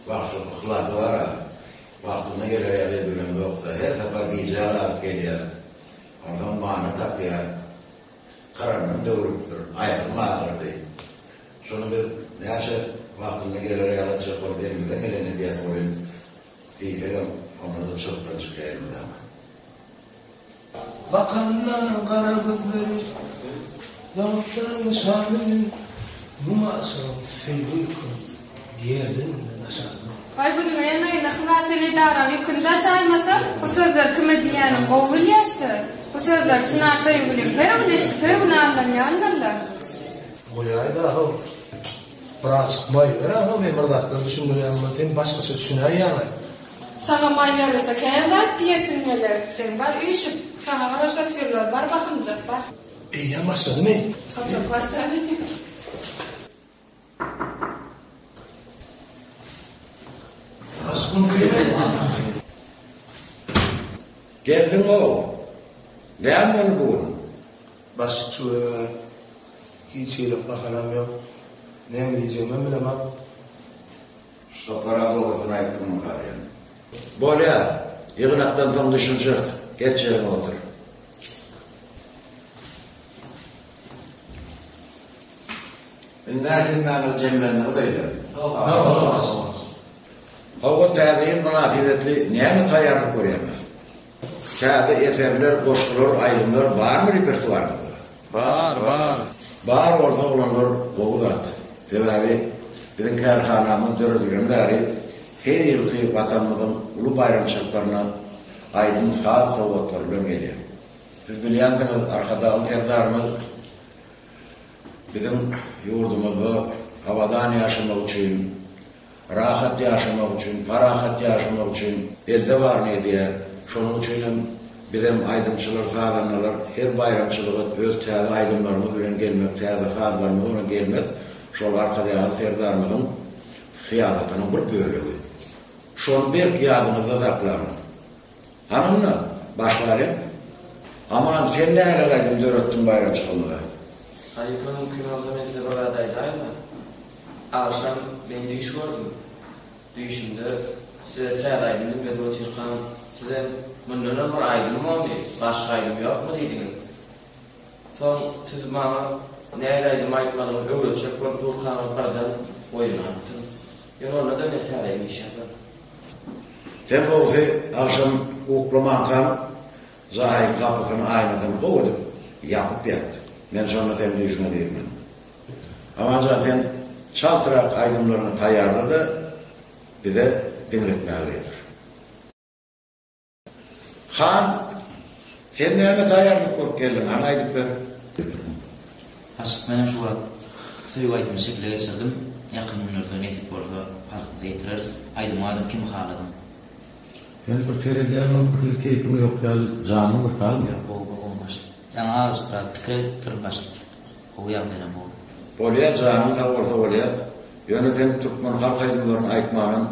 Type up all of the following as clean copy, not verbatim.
Wah, şol yhlasy bar-a. Wagtynda geler ýaly edibilemzok-da. Her sapar gijä galyp gelýär. Onsoň many tapýar. Karandan döwrüpdir. Aýagym agyrdy. Şony biz näçe wagtynda geler ýaly etjek bolup elimizden geleni edýäs welin, diýsegem, onda-da çyzykdan çykýar elmydama. Bakanda gara gözleri, Ýaňakdan nyşany, Müň aşygyň söýgi ýükün Gerdeninden aşarmy? Waý günüňe ýanaýyn Yhlas sen edaraň ýüküni daşaýmasa, bu sözleri kime diýýäniň gowy bilýäs-dä. Bu sözleri Çynar söýgüliň her gün eşidip her gün aldanýandyrlar. Goýaý-da-how. Birazjyk maý ber-a-how, men bir zatlar düşündirýän bolsam, sen başgaça düşünäýýäň-aý. Saňa maý berilse kän zat diýesiň geler. Sen bar üýşüp, saňa garaş otyrlar, bar bahymjak bar. Eýýäm başladymy? Saçak başlady. Geldiň-ow! Näme boldy bu gün? Başy tüweleme, hiç hili bahanam ýok. Näme diýjegimem bilemok. Şu sapar-a dogrusyny aýtdyňmyka diýen. Bolýar, ýygnakdan soň düşünişeris. Geç ýeriňe otur. Indi hemmäňiz jemlendiňiz öýde. Hawa, Täze ýyl mynasybetli näme taýýarlyk görýäňiz? Täze eserler, goşgular, aýdymlar barmy repertuaryňyzda? Bar, bar. Bar bolsa oglanlar gowy zat. Sebäbi biziň kärhanamyz döredileni bäri her ýylky Watanymyzyň uly baýramçylyklaryna aýdym-saz sowgatlary bilen gelýär. Siz bilýänsiňiz Arkadagly Serdarymyz Biziň ýurdumyzda abadan ýaşamak üçin, rahat ýaşamak üçin, parahat ýaşamak üçin elde baryny edýär. Şonuň üçin hem bizem aýdymçylar, sazandalar her baýramçylyga öz täze aýdymlarymyz bilen gelmek, täze sazlarymyz bilen gelmek şol Arkadagly Serdarymyzyň syýasatynyň bir bölegi. Şony berk ýadyňyzda saklaň. Hany onda, başlalyň. Aman, sen nähili aýdym döretdiň baýramçylygymyza? Halypa mümkin bolsa men size bir zat aýdaýynmy? Agşam men düýş gördüm. Düýşümde size täze aýdym diňledip otyrkam, sizem mundanam bir aýdym bormy, başga aýdym ýokmy diýdiňiz. Soň siz maňa nähili aýdym aýtmalygyny öwretjek bolup durkaňyz birden oýuna atdym. Ýöne onda-da men täze aýdym işläpdim. Sen gowusy agşam uklamankaň jaýyň gapysyny, aýnasyny gowy edip ýapyp ýat. Men şonda seň düýşüňe girmen. Amanjan sen çaltrak aýdymlaryňy taýýarla-da bize diňletmäge getir. Han, sen näme taýýarlyk görüp geldiň, hany aýdyp ber. Aşyk menem şu wagt söýgi aýdymy şekile geçirdim. Ýakyn günlerde nesip bolsa halkymyza ýetireris. Aýdymyň adyny Kimi haladyň. Sen bir seredýän bolup bir hili keýpiň ýok ýaly janyň bir sagmy? Ýok gowy gowy başlyk. Ýaňy azajyk biraz pikir edipdirin başlyk. Gowy ýagdaýlam gowy. Bolýa janyň sag bolsa bolýa. Ýöne sen türkmen halk aýdymlaryny aýtmanam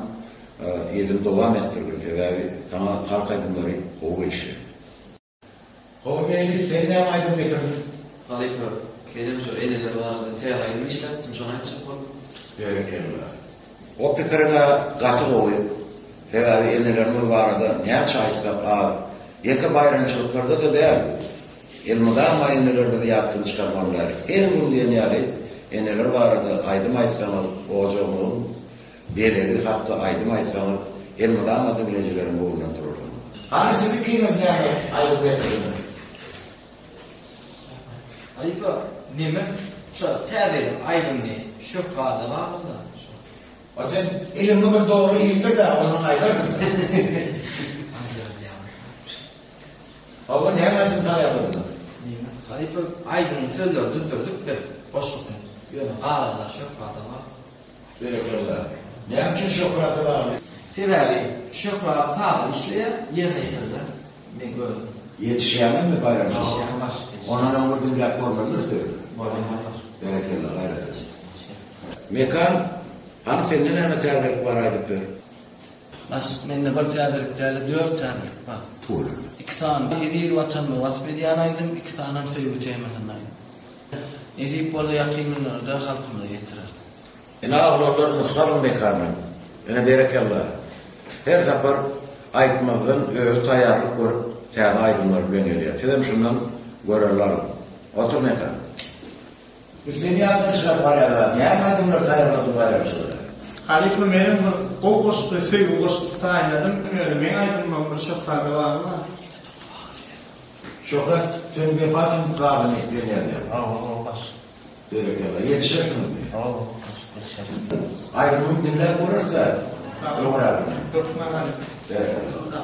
yzyny dowam etdirgin sebäbi saňa halk aýdymlary gowy gelişýär. Hawa Meýlis sen näme aýdym getirdiň? Halypa, menem şo eneler barada täze aýdym işläpdim, şony aýtjak boldum. Berekella. O pikiriňä gaty gowy. Sebäbi enelerimiz barada näçe aýtsak az. Ýeke baýramçylyklarda-da däl. Elmydama enelerimizi ýatdan çykarmaly däl. Her gün diýen ýaly eneler barada aýdym aýtsaňyz ojagyňyzyň bezegi hakda aýdym aýtsaňyz elmydama diňleýjileriň göwnünden turarsyňyz. Hany siz ikiňiz näme aýdym getirdiňiz? Halypa neme şo täze ýylyň aýdymyny şöhrada galdyňda şo. A sen iliňi bir dogry ildir-dä ondan aýdarsyň. Hawa näme aýdym taýýarladyňyz? Neme halypa aýdymyň sözlerini düzdürdik biz goşgusyny ýöne galanlar şöhrada galdy. Berekella. Näme üçin Şöhrata bagly? Sebäbi Şöhrat sazyny işleýär, ýerine ýetirjek meň özüm. Ýetişýäňizmi baýramçylyk? Ýetişýän başlyk ýetişýän. Ondan öň bir diňläp görmelidir sözüni. Bolýar bolýar. Berekella gaýrat et. Mekan, hany sende näme täzelik bar aýdyp ber. Başlyk mende bir täzelik dälde dört täzelik bar. Tüweleme. Iki sany eziz Watanymyzy wasp edýän aýdym, iki sanam söýgi temasynda aýdym. Nesip bolsa ýakyn günlerde halkymyza ýetireris. Ine oglanlar nusga alyň Mekandan. Ine berekella. Her sapar aýtmazdan özi taýýarlyk görüp täze aýdymlar bilen gelýär. Sizem şundan görelde alyň. Otur Mekan. Biz seni ýatdan çykaryp barýas-a. Näme aýdymlar taýýarladyň baýramçylyga? Halypa menem bir gowy goşgy söýgi goşgusy taýynladym ýöne meň aýdymymam bir Şöhrada barmy? Şöhrat sen Wepanyň sazyny sen ýazýaň. Hawa hawa baş. Berekella. Ýetişersiňizmi? Hawa ýetişeris. Aýdymyny diňläp göreris-dä öňrägini. Hökman halypa. Berekella.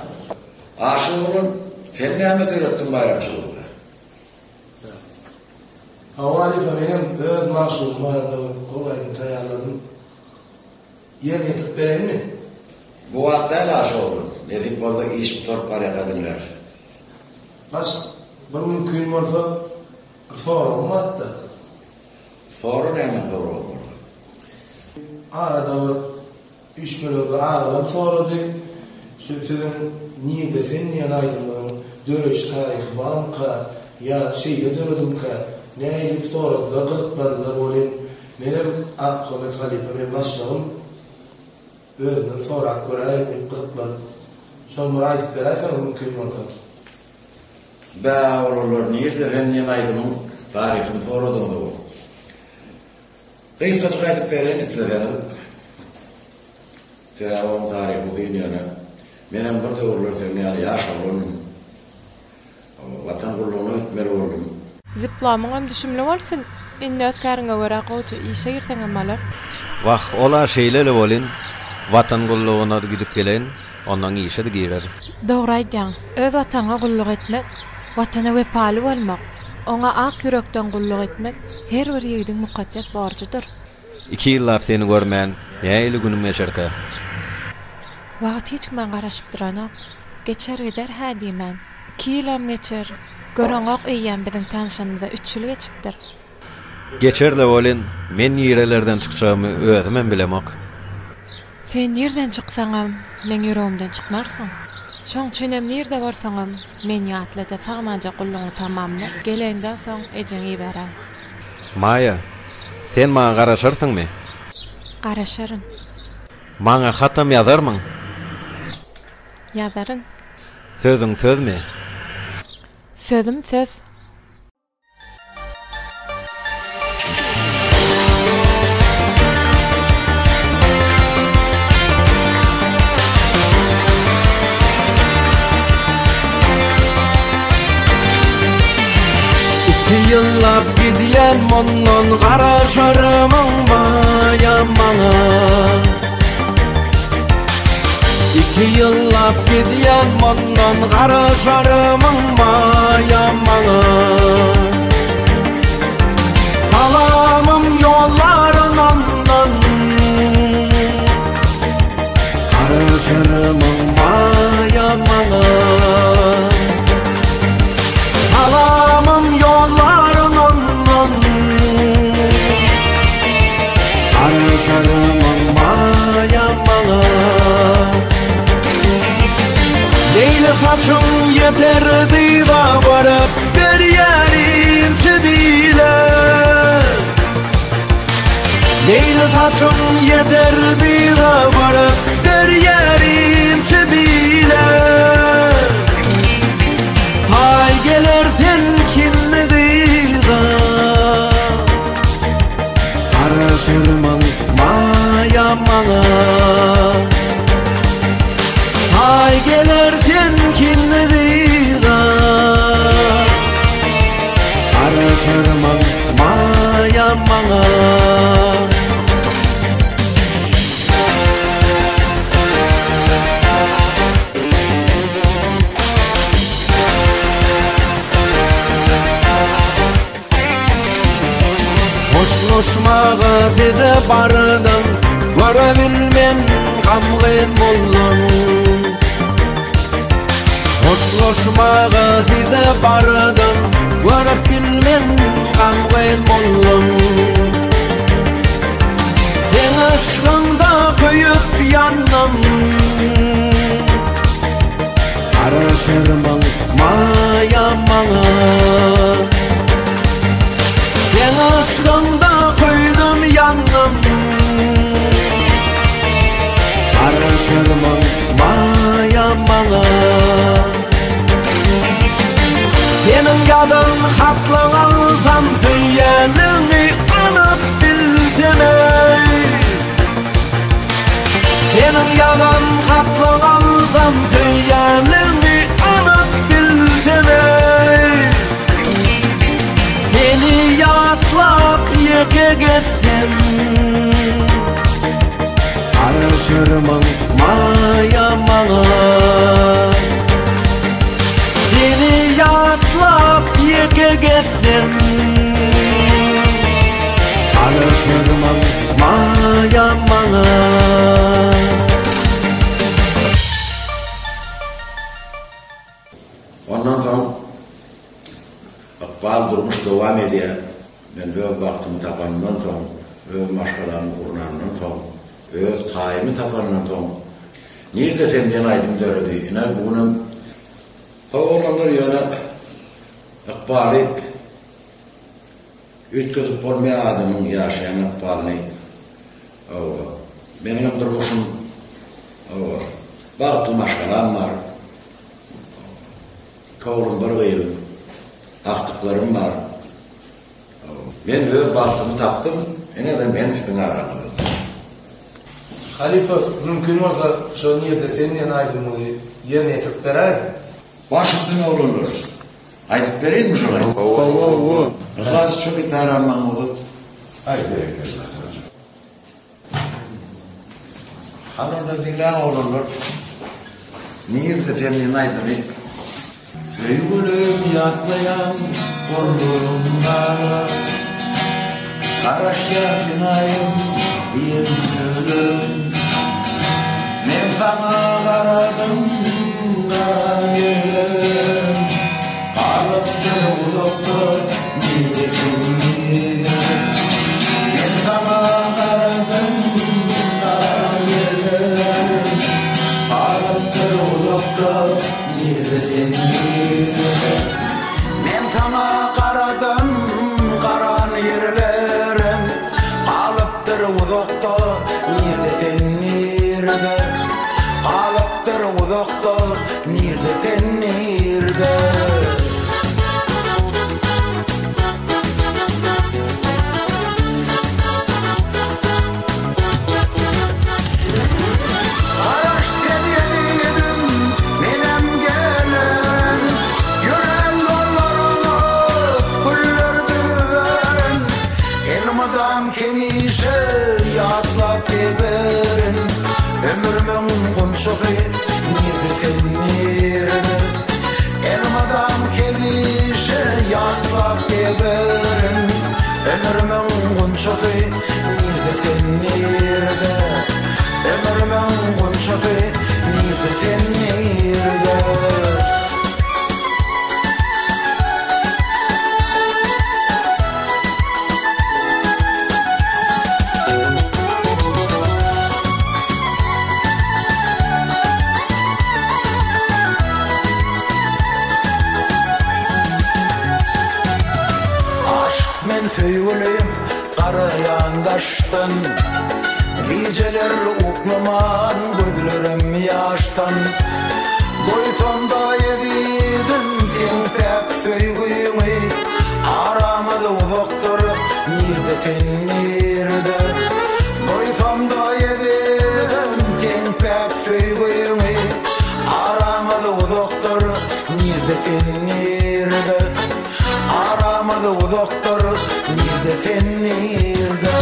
Aşyk oglan sen näme döretdiň baýramçylykda? Hawa halypa menem öz magşugym barada bir gowy aýdym taýýarladym. Ýerine ýetirip bereýinmi? Bu wagt däl aşyk oglan. Nesip bolsa iş gutaryp barýaka diňläris. Baş bir mümkin bolsa bir soragym bardy-da. Sora näme soragyň bolsa. Arada bir Üýşmeleňde agalam sorady, Şu siziň Nirde sen diýen aýdymyňyň döreýiş taryhy barmyka ýa şeýle döredimkä, nähili diýip soradylar, gyzyklandylar welin, menem Akkömek halypa meň başlygym, özünden sorap göräýin diýip gyzyklanyp, şony bir aýdyp beräýseňiz mümkin bolsa. Bä, oglanlar, Nirde sen diýen aýdymyň taryhyny soradyňyz-ow. Gysgajyk aýdyp bereýin isleseňiz. Sebäbi oň taryhy uzyn ýöne menem bir döwürler siziň ýaly ýaş oglandym. Watan gullugyna gitmeli boldum. Diplomyňam düşümli bolsun. Indi öz käriňe görä gowja işe girseňem bolar. Wah, ol-a şeýle-le welin, Watan gullugyna-da gidip geleýin, onnoň işe-de girerin. Dogry aýdýaň. Öz Watanyňa gulluk etmek, Watana wepaly bolmak, oňa ak ýürekden gulluk etmek her bir ýigidiň mukaddes borjudyr. Iki ýyllap seni görmän, nähili günüm geçerkä? Wagt hiç kime garaşyp duranok. Geçer gider hä diýmän. Iki ýylam geçer. Göreňok eýýäm biziň tanşanymyza üç ýyl geçipdir. Geçer-de welin, men nirelerden çykjagymy özümem bilemok. Sen nirden çyksaňam, meň ýüregimden çykmarsyň. Şoň üçinem nirde bolsaňam, meni ýatla-da sagmanja gullugyňy tamamla, geleňden soň ejeňi iberäý. Maýa, sen maňa garaşarsyňmy? Garaşaryn. Maňa hatam ýazarmyň? Ýazaryn. Sözüň sözmi? Sözüm söz. Iki ýyllap gidýän mundan garaşarmyň maýa maňa Iki ýyllap gidýän mundan garaşarmyň maýa maňa Salamym ýollaryn ondan Garaşarmyň maýa maňa Salamym ýollaryn ondan Garaşarmyň maýa maňa Leýli saçyň ýeter dyza baryp berýär inçe bile Leýli saçyň ýeter dyza baryp berýär inçe bile Taý geler sen kinli gyza Garaşarmaň maýa maňa Taý geler sen kinli gyza Garaşarmaň maýa maňa Hoşlaşmaga size bardym, Görebilmen gamgyn boldum. Hoşlaşmaga size bardym, Görüp bilmen gamgyn boldum. Seň yşgyňda köýüp ýandym. Garaşarmyň maýa maňa Seň yşgyňda köýdüm ýandym. Seniň ýazan hatlaň alsam Söýýänligňi anyk bilsem eý. Seni ýatlap ýeke gezsem Garaşarmyň maýa maňa Seni ýatlap ýeke gezsem Garaşarmyň maýa maňa. Ondan soň ykbal durmuş dowam edýär. Men öz bagtymy tapanymdan soň, öz maşgalamy gurnanymdan soň, öz taýymy tapanymdan soň, Nirde sen diýen aýdym döredi. Ine, bu günem hawa oglanlar ýöne ykbaly üýtgedip bolmaýar adamyň ýaşaýan ykbalyny. Hawa, meniňem durmuşym, hawa, bagtly maşgalam bar. Iki oglum, bir gyzym, agtyklarym bar. Men öz bagtymy tapdym, ine-de men siziň araňyzda. Halypa, mümkin bolsa, şo Nirde sen diýen aýdymyňyzy ýerine ýetirip beräý. Baş üstüne oglanlar. Aýdyp bereýinmi şol aýdymy? Hawa, hawa. Yhlas şu gitarany maňa uzat. Aý berekella. Hany onda diňläň oglanlar. Nirde sen diýen aýdymy. Söýgülim ýatlaýan gollarym gara. Garaşýar senaýym diýen sözlerim. Men saňa garadym garan ýerlerim. Galypdyr uzakda nirde sen nirde. Men saňa garadym garan ýerlerim. Galypdyr uzakda nirde sen nirde. Men saňa garadym garan ýerlerim. Galypdyr uzakda nirde sen nirde. Galypdyr uzakda nirde sen nirde. Garaş sen ezizim, menem gelerin. Ýörän ýollaryňa güller düzerin. Elmydam hemişe ýatlap gezerin. Ömrümiň gunçasy nirde sen nirde. Elmydam hemişe ýatlap gezerin. Ömrümiň gunçasy nirde sen nirde. Ömrümiň gunçasy nirde sen nirde. Aşyk men söýgülim garaýan daşdan, Gijeler uklaman gözlerim ýaşdan. Doýsam-da ezizim seň päk söýgüňi, Aramyz uzakdyr nirde sen nirde. Doýsam-da ezizim seň päk söýgüňi, Aramyz uzakdyr nirde sen nirde. Aramyz uzakdyr nirde sen nirde.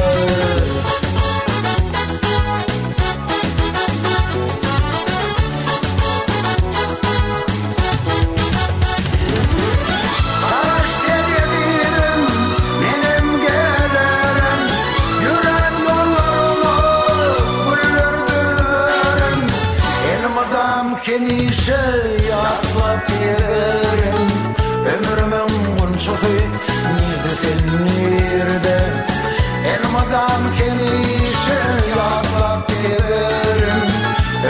Garaş sen ezizim, menem gelerin. Ýörän ýollaryňa güller düzerin. Elmydam hemişe ýatlap gezerin. Ömrümiň gunçasy nirde sen nirde. Elmydam hemişe ýatlap gezerin.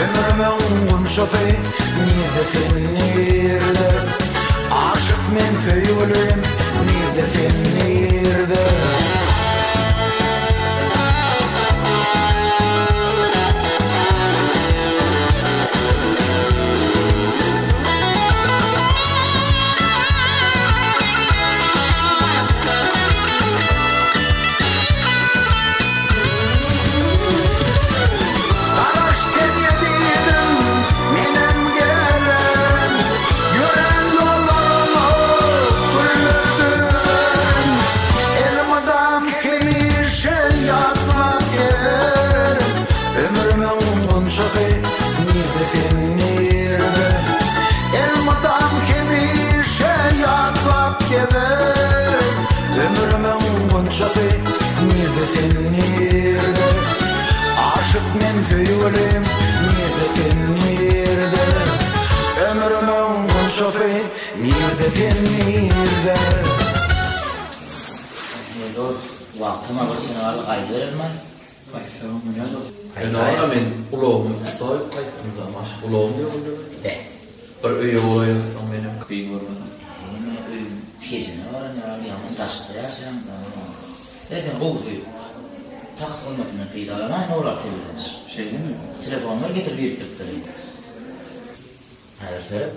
Ömrümiň gunçasy nirde sen nirde. Aşyk men söýgülim nirde sen nirde. Garaş sen. gunçasy, nirde sen nirde? Elmydam hemişe ýatlap gezerin, Ömrümiň gunçasy, nirde sen nirde? Aşyk men söýgülim, nirde sen nirde? Ömrümiň gunçasy, nirde sen nirde? Eý dost, wagtym-a bir çene galdy, gaýdyberelmi? Gaýtsagam bolýar dost. Ýöne ora men ulagymy ussa goýup gaýtdym-da, maşyn ulagym ýok indi. Beh. Bir öýe golaýlatsaň menem kyn görmeseň. Senem-ä öýüň kejine baran ýaly ýaman daşda ýaşaýaň-da. Ä sen gowusy taksi hyzmatyndan peýdalanaý Nuralty bilen. Şeýlemi? Telefon ber getir birikdirip bereýin. Häzir seret.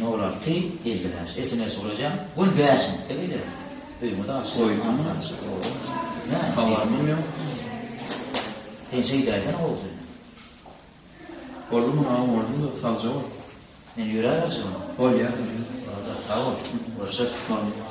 Nol alty, 55. SMS ugradýaň. Gün bäş minutda gelýär. Öýüňe daş. Goýduňmy? Näme? Habarymam ýok. Sen şeýdäýsene gowusy. Boldy muny oňardym-da, sagja bol. Men ýöräberjegem. Bolýar, bolýar. Bolýar, sag bol. Görüşeris. Bolýar.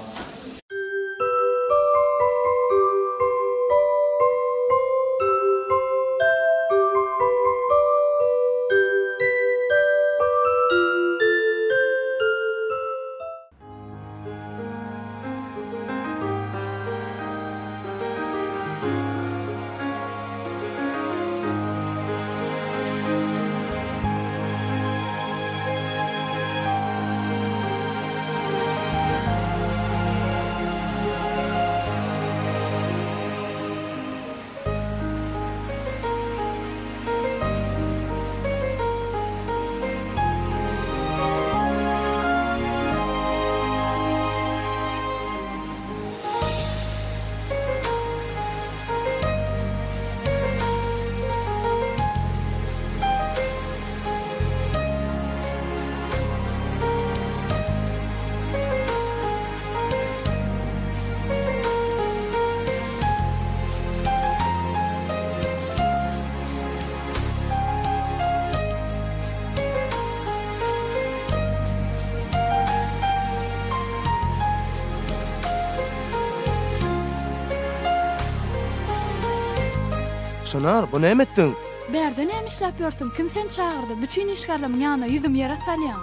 Çynar, bu näme etdiň? Bärde näme işläp ýörsüň? Kim seni çagyrdy? Bütin işgärlerimiň ýanynda ýüzümi ýere salýaň.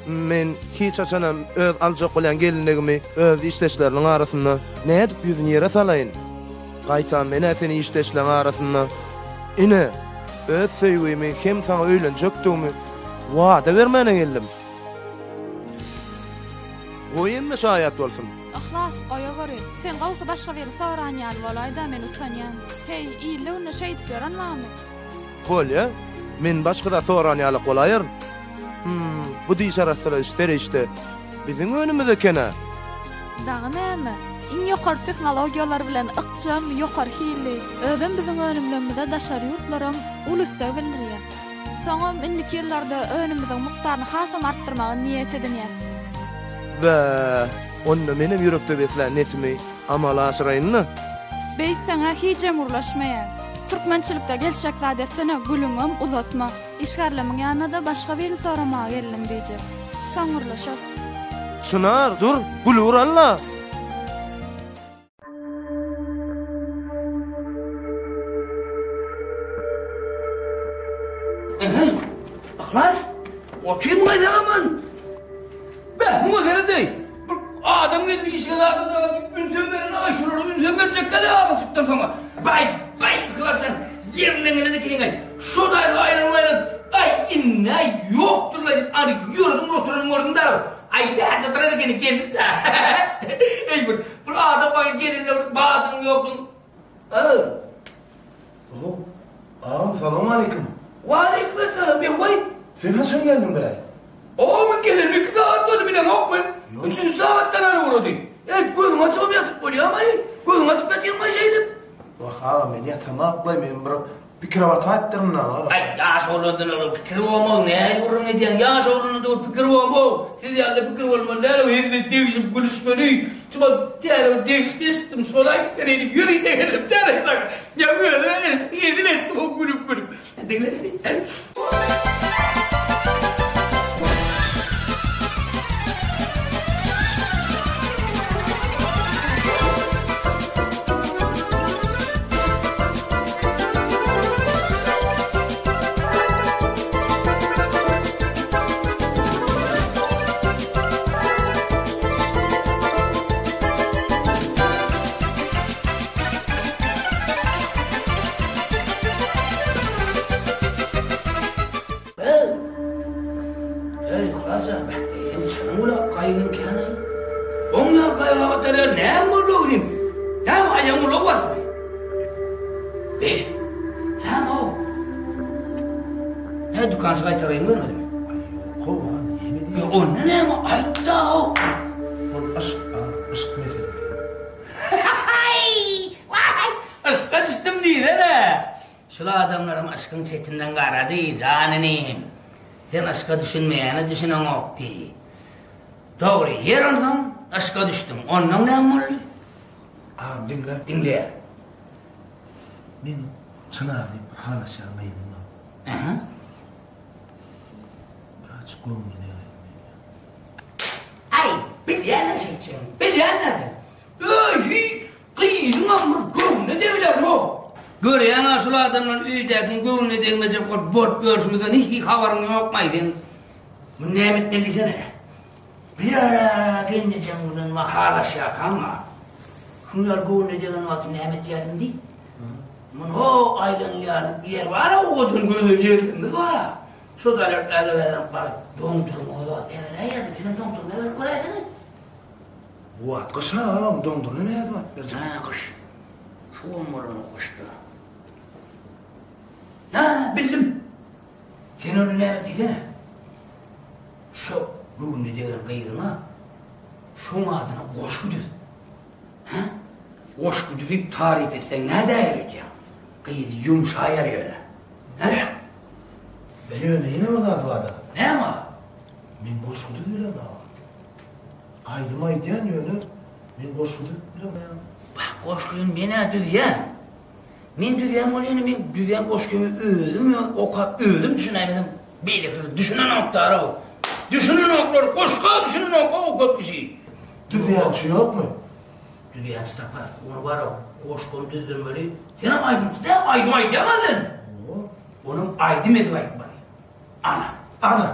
Men hiç haçanam öz aljak bolýan gelinligimi öz işdeşleriniň arasynda nädip ýüzüni ýere salaýyn? Gaýtam men-ä seni işdeşleň arasynda, ine, öz söýgimi hem saňa öýlenjekdigimi wada bermäne geldim. Goý hemme şaýat bolsun. Yhlas, goýaweri. Sen gowusy başga biri soran ýaly bolaý-da, men utanýan. Heý, ilde-günde şeýdip ýören barmy? Bolýa, men başga zat soran ýalak bolaýaryn. Hum, bu diş arassalaýyş serişde biziň önümimiz eken-ä. Dagy näme? Iň ýokary tehnologiýalar bilen ykjam, ýokary hilli. Özem biziň önümlerimize daşary ýurtlaram uly isleg bildirýär. Soňam indiki ýyllarda önümimiziň mukdaryny hasam artdyrmagy niýet edinýäs. Bä, onda menem ýürekde beslän netimi amala aşyraýyn-da. Beýtseň-ä hijem gurlaşmaýar. Türkmençilikde gelşek zat etsene, gülüňem uzatma. Işgärlemiň ýanyna-da başga birini soramaga geldiň diýjek. Soň gürleşeris. Çynar, dur, güli ural-la! Ehe, Yhlas, otyrmyň sag-aman? Beh, muňa seredeý. Bir adam geldi işe zada da ünsem beren aý şulara ünsem berjek gele azajykdan soňa. Baý, baý, Yhlas sen ýerinden gelen ekeniň-aý. Şo daýza aýlanyp-aýlanyp, aý, indi-aý ýokdur-laý diýip, any ýördüň oturanyň gördüm däl. Aý, bärde duran ekeni gelip-dä. Eý, bir, bir adam baý gelende bir badynyň ýokdugyny. Aw. Oho, agam salowmaleýkim. Waleýkim essalam, Begoý. Sen haçan geldiň bäri? Oho, men geleli iki sagat boldy, bileňokmy? Üçünji sagatdan alyp ugrady. Eý, gözüňi açybam ýatyp bolýamy? Gözüňi açyp ýatyrmaý şeýdip. Wah, agam, men ýatamakla, men bir pikire bataýypdyryn-da, agam. Aý, ýaş oglandan ol pikir bolmaz, nähili gürrüň edýäň? Ýaş oglanda ol pikir bolmaz. Siz ýaly pikir bolmaly däl, hezil degşip gülüşmeli. Şumat täze bir degişme eşitdim, şony aýdyp bereýin diýip ýörite geldim täze saňa. Ýa özüme eşitdim, hezil etdim o gülüp-gülüp. Diňleşeli. gaýtarýar, näme boldy oglum? Näme aýagyň ulag basdy? Be, näme-ow? Nä dükançy gaýtaraýyň görmedimi? Aý, ýok-ow, a, näme diýýäň? Ýa onda näme, aýt-da-ow! Ol yşk, a, yşk meselesi. Haý! Waý! Yşka düşdüm diýsene! Şul adamlaram yşkyň çetinden garady, jan inim. Sen yşka düşünmeýäne düşüneňok diý. Dogry, ýer onsoň, yşka düşdüň. Onnoň näme boldy? Agam, diňle. Diňleýän. Men Çynar diýip bir halaşýan gyzym bar. Aha. Birazjyk göwnüne degäýdim diýýän. Aý, bilýän-ä şeýtjegiňi, bilýän-ä sen. Öý, gyzyňam bir göwnüne degilermi-ow? Görýäň-ä şul adamlar öýdäkiň göwnüne degmejek bolup bolup ýörşümizden hiç habaryň ýokmaý seň. Muny näme etmeli diýsene. Bir-ä gelnejeň bilen mahalaşýarkaň-a. Şuny ýaly göwnüne degen wagty näme etýärdim diý. Muny ho aýlanylýan ýer bar-a owadan gözel ýerlerimiz bar-a. Şo daýaryp äleberem baryp doňdurma zat äberäýerdim. Senem doňdurma berip göräýsene. Bu wagt gyş-a agam, doňdurma nädip alyp berjek? Hä, gyş. Suwam bolanok gyşda. Hä, bildim. Sen ony näme diýsene. Şo göwnüne degen gyzyňa şoň adyna goşgy düz. Hä? Goşgy düzüp taryp etseň nädäýer öýdýäň? Gyz ýumşaýar ýöne. Hä? Bile ýöne ýene bir zat bar-da. Näme? Men goşgy düzüp bilemok. Aýdym aýdýan ýöne men goşgy düzüp bilemok. Bak goşgyny men-ä düzýän. Men düzýän bolýan men düzýän goşgymy özüm okap özüm düşünäýmesem beýlekiler düşünenokdar-ow. Düşünenoklar goşga düşünenok-ow köp kişi. Düzýänçi ýokmy? Düzýänçi taparys. Ony bar-ow goşgyny düzdürmeli. Senem aýdymçy däl aýdym aýdýaň-a sen. Onam aýdym edip aýtmaly. Ana. Ana.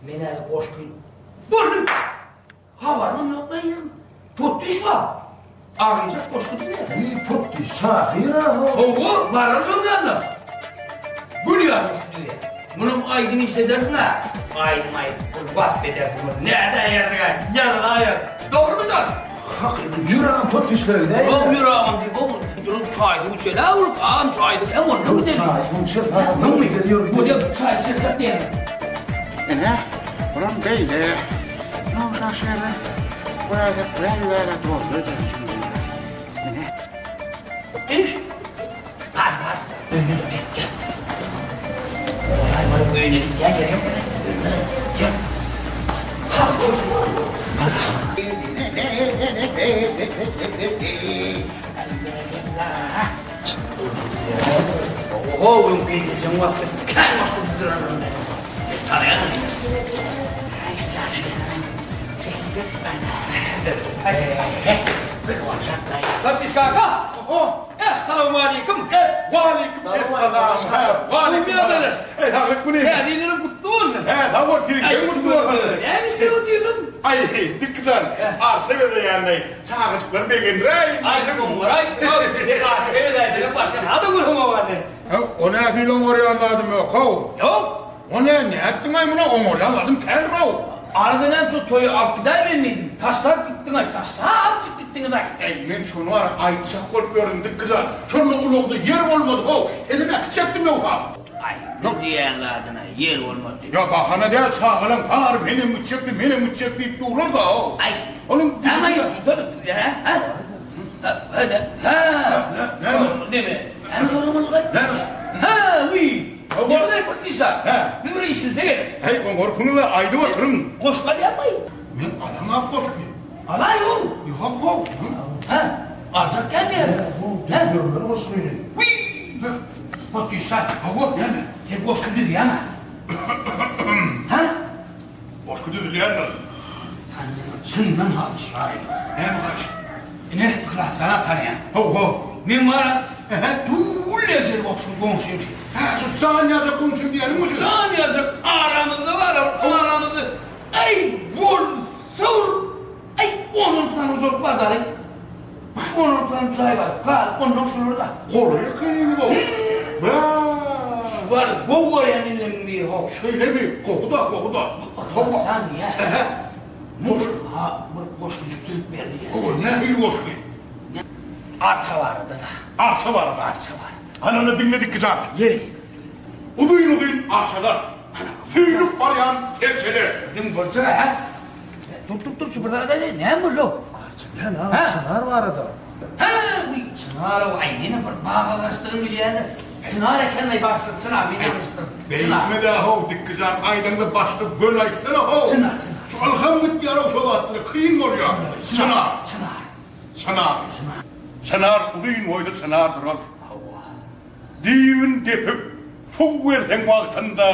Men häzir goşgy Boldy. Habarym ýok meýem. Potdiş bar. Agyjak goşgy diýýär. Wiý, potdiş, şahyr-a ho. Hawa, baran şoň ýanyna. Gül ýaly goşgy diýýär. Munam aýdym işledersiň-ä. Aýdym aýdyp bir wasp edersiň ony. Nädäýersiň-ä, ýazylaýar. Dogrumy jan? Hakyky ýüregim potdişlere gidäýýär. Ýok, ýüregim diýip, o durup çaý-suw içeli-ä ol, agam çaý-suw. Hem onda gidelim. Çaý-suw içeris, agam. Bolýa, çaý içeris diýýän. Ine, bulam beýle. Nowşah şeýle goýaýsak bäri-bäre doldy öýdýän şuny. Ine. Iş. Bar, bar. Öýüne gel, gel. Bolaý, bolup öýüne gitýän ýeri ýok. Öýüne gel. Oho, öňki geljeň wagty kän goşgy düzdürendim men. Tanaýaňmy? Gapis kaka! Essalawmaleýkim! Waleýkim esselam! Waleýkim esselam! Eý, saglyk güni! Täze ýylyň gutly bolsun! Hä, sag bol, siziňkem gutly bolsun! Näme işläp otyrdyň? Aý, Dikjan, arça bezeýänleý, çagajyklar begendiräý! Aý, oňaraý, arça bezäýseňem başga zada gürrüň bar sen. O nähili oňarýan zadym ýok-ow? Ýok! O nä, nätdiň-aý muny, oňarýan zadym kän-row! Arzynan şu toýy alyp gidäýmen diýdim. Taşlap gitdiň-aý, taşlap gitdiňiz-aý. Äý, men şony bar aýtjak bolup ýördüm, Dikgijan. Şonda ulagda ýer bolmady-how, senem äkitjekdim ýogsa. Aý, bu diýýän zadyna ýer bolmady. Ýa, bahana däl, çagalaň bary menem gitjekdi, menem gitjek diýip durlar-da-how. Aý, Onuň näme aýtdyň, hä? Hä? Hä, hä, hä? Näme? Näme? Näme soramaly-gaý? Näme? Hä, wiý! Ýöne Patyşa, bir bir işilse gerek. Heý, oňarkyňyz-a aýdyp oturyň. Goşgy alýarmy? Men alamok goşgy. Alaý-ow. Ýok-ow. Hä, aljak däl diýýär. How, düzdürmeli goşgyny. Wiý! Patyşa. Hawa, näme? Sen goşgy düzýäň-ä? Hä? Goşgy düzülýändir. Senden çyndan haýyş bar edi. Näme haýyş? Ine, Yhlas sana tanaýan. Hawa. Men bar-a, dul ejir goşgy goňşym. Hä, şu jan ýaljak goňşym diýeniňmi şu? Jan ýaljak aramyzda bar, aramyzda. Eý, bolsa bir, eý, on-on sany hojalyk bar dary. On-on sany jaý bar, gal, ondan şular-da. Golaý ekeniňiz-ow. Bä! Şu bar, gowy görýän inlemiň biri, how. Şeýlemi? Gowy-da, gowy-da. Yhlas han diýýär. Ähä. Muň, ha, bir. goşgujyk düzüp berdi. Hawa, nähili goşgy? Arça barada-da. Arça barada? Arça barada. Hany onda diňle Dikgijan. Ýeri. Uzyn-uzyn arçalar. Süýnüp barýan serçeler. Diň bolsa, hä? Dur, dur, dur, şu bir zat aýdaýyn. Näme boldy-ow? Arça bilen, ha, çynar barada. Hä, bu çynar-ow, aý, menem bir bag agaçdygyny bilýän-de. Çynar eken-aý, başda çynar, men ýalňyşypdyryn. Beýtme-dä-how, Dikgijan, aýdaňda başda göni aýtsana-how. Çynar, çynar. Şu ylham gitýär-ow şo zatlara, kyn bolýar. Çynar. Çynar. Çynar. Çynar uzyn boýly çynardyr ol. Hawa. Düýbün depip, suw berseň wagtynda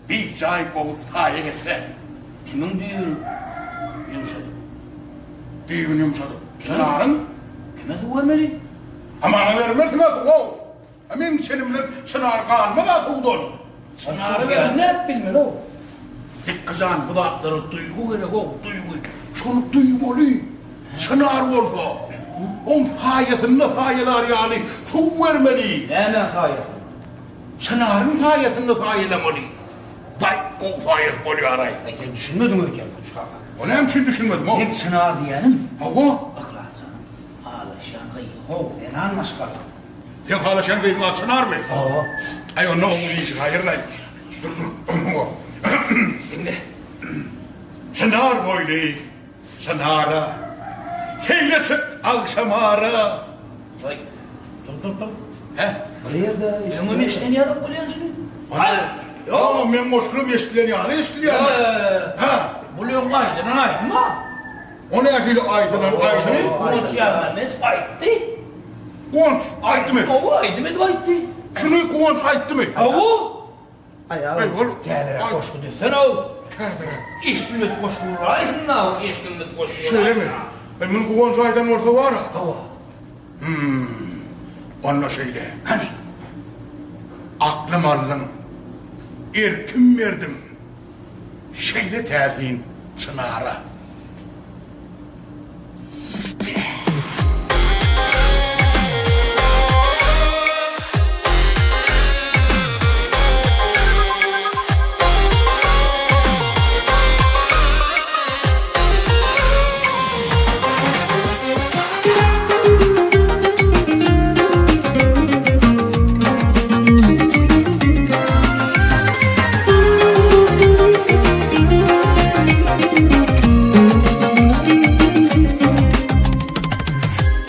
bijaý gowy saýa getirer. Kimiň düýbün ýumşadyp? Düýbüni ýumşadyp. Çynaryň. Kime suw bermeli? A maňa bermersiň-ä suw-ow. A meň içenim bilen çynar galmaz-a suwdan. Çynary ber. Nädip bilmeli-ow? Dikgi jan, bu zatlara duýgy gerek-ow, duýgy. Şony duýmaly. Çynar bolsa, oň saýasynda saýalar ýaly suw bermeli. Nämäň saýasynda? Çynaryň saýasynda saýalamaly. Baý, gowy saýasy bolýar-aý. Aý, sen düşünmediň öýdýän, Goç kaka. O näme üçin düşünmedim-ow? Meň çynar diýýänim. Hawa. Yhlas janyň halaşýan gyzy-how, zenan maşgala. Seň halaşýan gyzyň ady Çynarmy? Hawa. Aý, onda oň işi haýyrlaý. Dur, dur. Diňle. Çynar boýly. Çynara, seýle çyk agşamara. Waý, dur, dur, dur. Hä? Bir ýerde Öňem eşiden ýaly bolýan şuny. Aý, ýok, meň goşgulam eşdilen ýaly eşdilýär. Hä? Bul öň aýdylan aýdym-a. O nähili aýdylan aýdym? Guwanç Ýarmämmedow aýtdy. Guwanç aýtdymy? Hawa, aýdym edip aýtdy. Şuny Guwanç aýtdymy? Hawa. Aý, ol Täzeräk goşgy düzsene-ow. Täzeräk. Eşdilmedik goşgy bolaýsyn-da, eşdilmedik goşgy bolaýsyn. Şeýlemi? Aý, muny Guwanç aýdan bolsa bar-a. Hawa. Hüm. Onda şeýle. Hany? Aklym aldyň, erkim berdiň. Şeýle täsin çynara.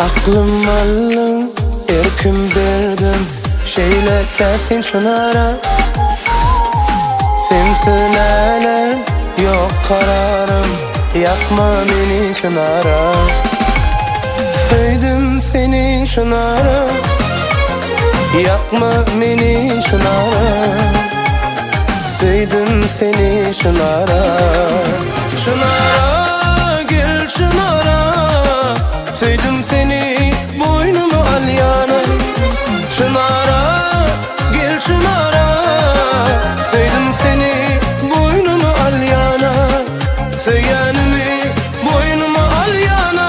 Aklym aldyň, erkim berdiň, Şeýle täsin çynara. Sensiz läle, ýok kararym, Ýakma meni çynara. Söýdüm seni çynara, Ýakma meni çynara. Söýdüm seni çynara. Çynara gel çynara Söýdüm seni boýnuma alýana Çynara gel çynara Söýdüm seni boýnuma alýana Söýenimi boýnuma alýana.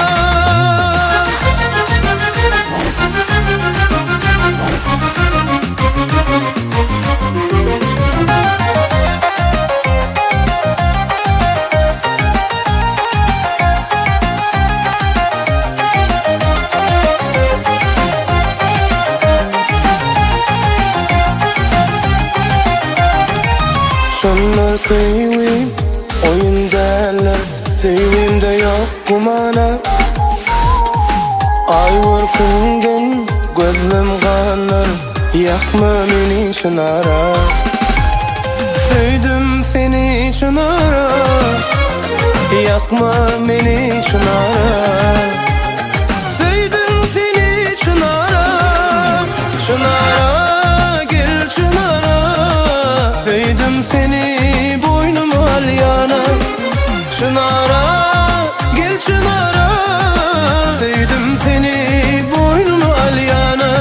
Şonda söýgim oýun däldir, söýgimde ýok gumana. Aý görküňden gözlem ganar, Ýakma meni çynara. Söýdüm seni çynara, Ýakma meni çynara. Söýdüm seni çynara, Çynara gel çynara. Söýdüm seni boýnuma alýana. Çynara gel çynara Söýdüm seni boýnuma alýana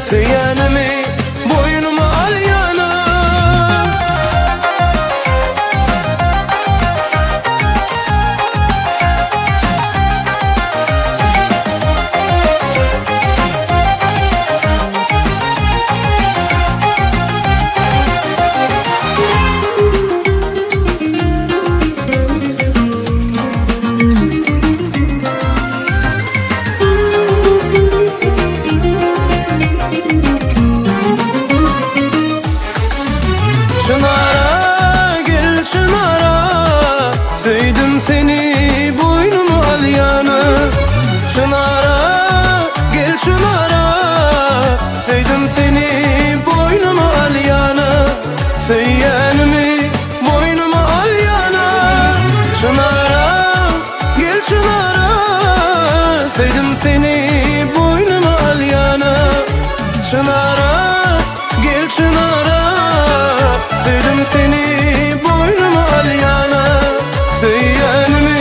Söýenimi boýnuma alýana. çynara Söýdüm seni boýnuma alýana Söýýänimi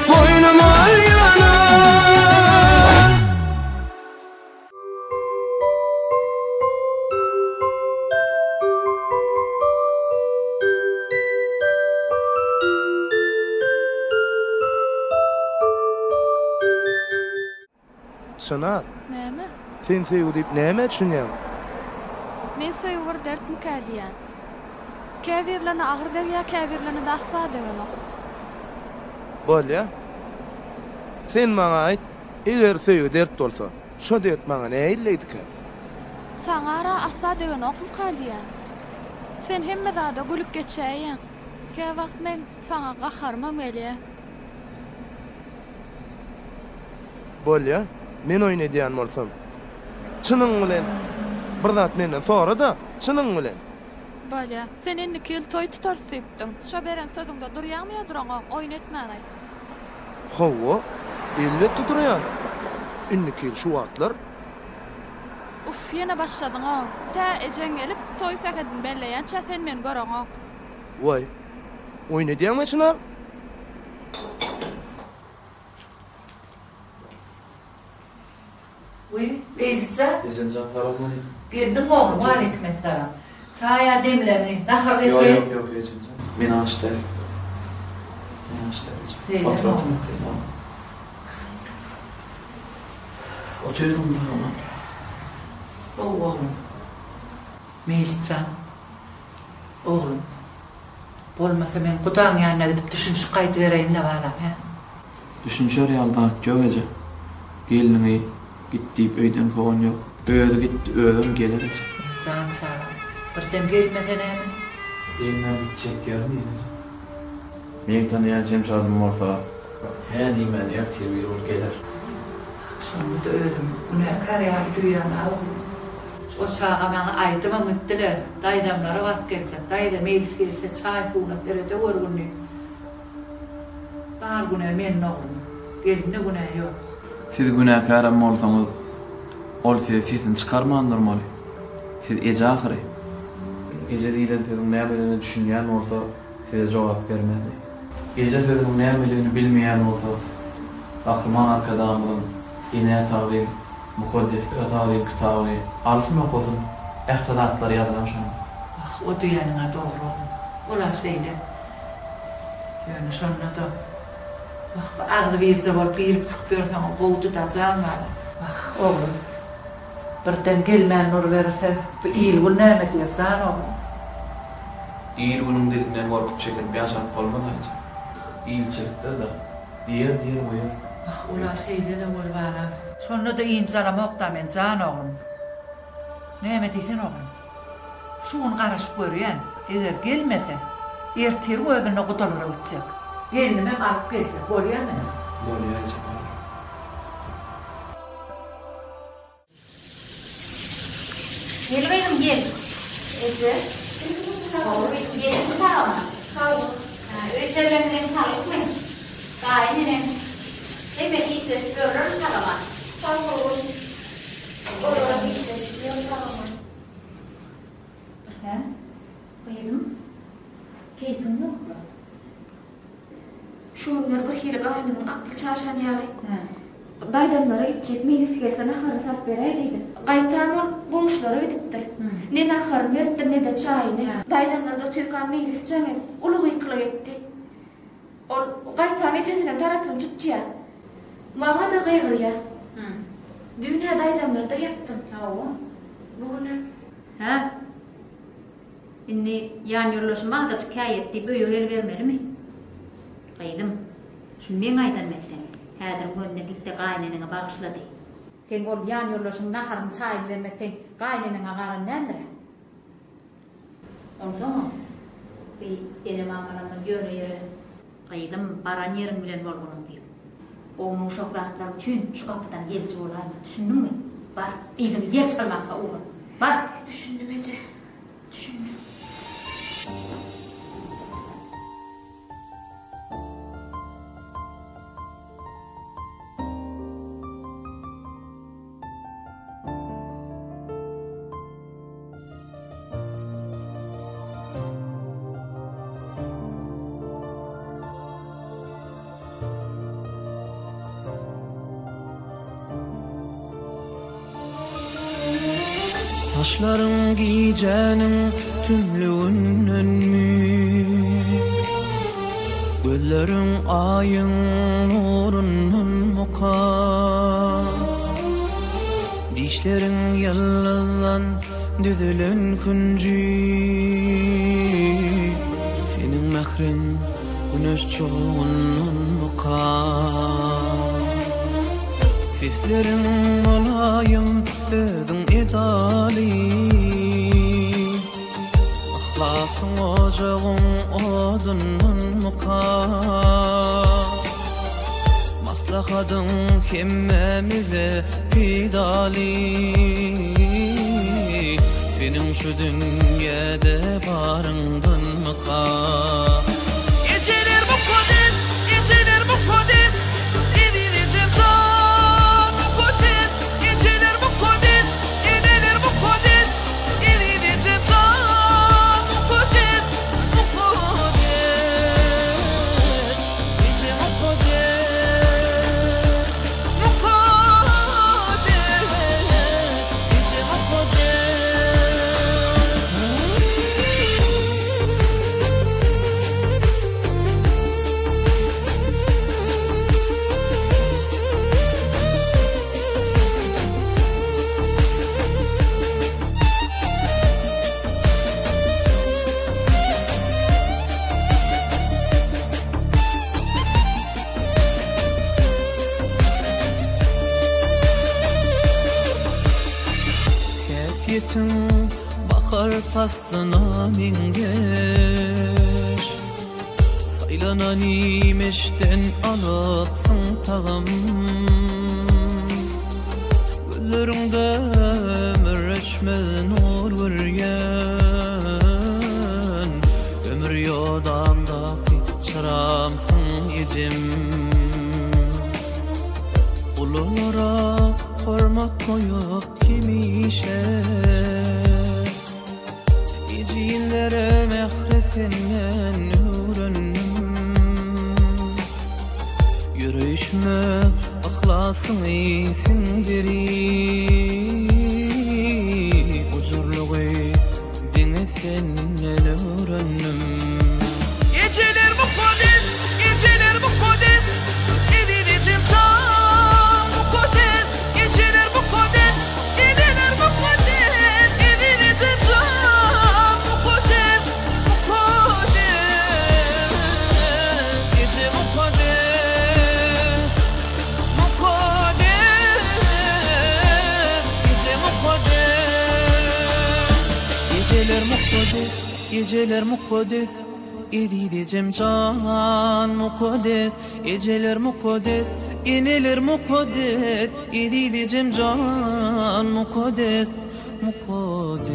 boýnuma alýana. Çynar. Näme? Sen söýgi diýip nämä düşünýäň? Men söýgi bir dertmikä diýýän. Käbirlerine agyr degýär, käbirlerine-de asla degenok. Bolýa. Sen maňa aýt, eger söýgi dert bolsa, şo dert maňa nähilleýdikä? Saňa-ra asla degenokmyka diýýän. Sen hemme zada gülüp geçäýýäň. Käwagt meň saňa gaharymam gelýär. Bolýa, men oýun edýän bolsam. Çynyň bilen bir zat menden sora-da, çynyň bilen. Bolýa. Sen indiki ýyl toý tutarys diýipdiň. Şo beren sözüňde durýaňmy ýa duraňok, oýun etmän aýt. Hawa, elbetde durýan. Indiki ýyl şu wagtlar. Uff, ýene başladyň-ow. Tä ejeň gelip, toý sähedini belleýänçä sen meni göreňok. Waý, oýun edýäňmi, Çynar? Wiý, Beýlitjan. Ejemjan salowmaleýkim. Geldiňmi oglum, waleýkimessalam. Çaý-a demleňi, nahar getireýin. Ýok, ýok, ejemjan. Men aç däl. Men aç däl ejem. Beýle Otur, otur. Otyrdyň sag Gowy oglum. Meýlisjan. Oglum. Bolmasa men gudaň ýanyna gidip düşünişip gaýdybereýin-le balam, hä? Düşünişer ýaly zat ýok eje. Gelniňi git diýip öýden kowan ýok. Özi gitdi, özem geler eje. Jan çagam, birden gelmese näme? Gelmän gitjek ýermi eje? Meň tanaýan Şemşadym bolsa, hä diýmän ertir bir gün geler. Şonda-da özümi günäkär ýaly duýýan-a oglum. O çaga maňa aýdybam gitdiler, Daýzamlara baryp geljek, daýza meýlis gelse çaý-suwuna seredewür gün diýip. Bar günä mende oglum, gelinde günä ýok. Siz günäkärem bolsaňyz, ol size sesini çykarman durmaly. Siz eje ahyry. Eje diýlen sözüň nämedigine düşünýän bolsa, size jogap bermezdi. Eje sözüniň nämedigini bilmeýän bolsa, Gahryman Arkadagymyzyň Enä tagzym, mukaddeslige tagzym kitabyny alsyn okasyn, ähli zatlar ýazylan şonda. Wah, o diýeniň-ä dogry oglum. Ol-a şeýle. Ýöne şonda-da, wah, bu agzy birje bolup girip-çykyp ýörseň-ä gowudy-da, jan balam. Wah, oglum, birden gelmän duruberse, bu il-gün näme diýer, jan oglum? Il-günüň dilinden gorkup-çekinip ýaşap bolmaz, Aýja. Ilçilikdir-dä. Diýer, diýer, goýar. Wah, ol-a şeýle-le bol, balam. Şonda-da ynjalamok-da men, jan oglum. Näme diýsene, oglum. Şu gün garaşyp görýän, eger gelmese, ertiriň özünde gudalara gitjek. Gelnimem alyp geljek, bolýamy? Bolýa, eje, bolýa. Gel gyzym, gel. Eje. Gowy gyzym, geldiňmi sag-aman? Sag bol. Öý çerreňizem saglykmy? Daýy neneň? Hemmesi işleşip ýörlermi sag-aman? Sag bol. Olaram işleşip ýör sag-aman. Hä, gyzym, keýpiň ýokmy? Şu günler birhili gaýnymyň akly çaşan ýaly. Daýzamlara gitjek, meýlis gelse naharyny salyp beräý diýdim. Gaýtam ol goňşulara gidipdir. Ne naharyny beripdir, ne-de çaýyny. Daýzamlarda otyrkam meýlis jaň edip, uly gykylyk etdi. Ol gaýtam ejesiniň tarapyny tutýar. Maňa-da gygyrýar. Düýn-hä daýzamlarda ýatdym. Hawa. Bu günem. Hä? Indi ýanýoldaşym azajyk käýet diýip öýe gelibermelimi? Gyzym, şuny meň aýdanym etseň, häziriň özünde git-de gaýyneneňe bagyşla diý. Seň ol ýanýoldaşyň naharyny, çaýyny bermek seň gaýyneneňe galan däldir-ä? Onsoňam, bi ene-mamalarymyz ýöne ýere. Gyzym, baran ýeriň bilen bolgunyň diýip. Ownuk-uşak zatlar üçin şu gapydan geliji bolaýma, düşündiňmi? Bar, yzyňy ýer çalmanka ugra. Bar! Düşündim, eje, düşündim. Gaşlaryň gijäniň tümlügindenmi? Gözleriň aýyň nurundanmyka? Dişleriň ýyldyzdan düzülen hünji. Seniň mähriň güneş çogundamyka? Sesleriň mylaýym, özüň edaly. Yhlasyň ojagyň odundanmyka? Maslahatyň hemmämize peýdaly. Seniň şu dünýäde baryňdanmyka? Ejeler mukaddes, ejeler mukaddes, eziz ejem jan mukaddes, ejeler mukaddes, eneler mukaddes, eziz ejem jan mukaddes, mukaddes, eje mukaddes, mukaddes, eje mukaddes. Häsiýetiň bahar paslyna meňzeş Saýlanan iýmişden alypsyň tagam Gözleriňde ömür öçmez nur görýän Ömür ýodamdaky çyramsyň ejem Ululara hormat goýup hemişe Ejizlere mähri senden öwrendim Ýöreýşime yhlasyňy siňdirip Gujurlygy diňe senden öwrendim. Ejeler mukaddes, ejeler mukaddes, eziz ejem jan mukaddes, ejeler mukaddes, eneler mukaddes, eziz ejem jan mukaddes, mukaddes, eje mukaddes, mukaddes, eje mukaddes. Ejeler mukaddes, ejeler mukaddes, eziz ejem jan mukaddes, ejeler mukaddes, eneler mukaddes, eziz ejem jan mukaddes, mukaddes,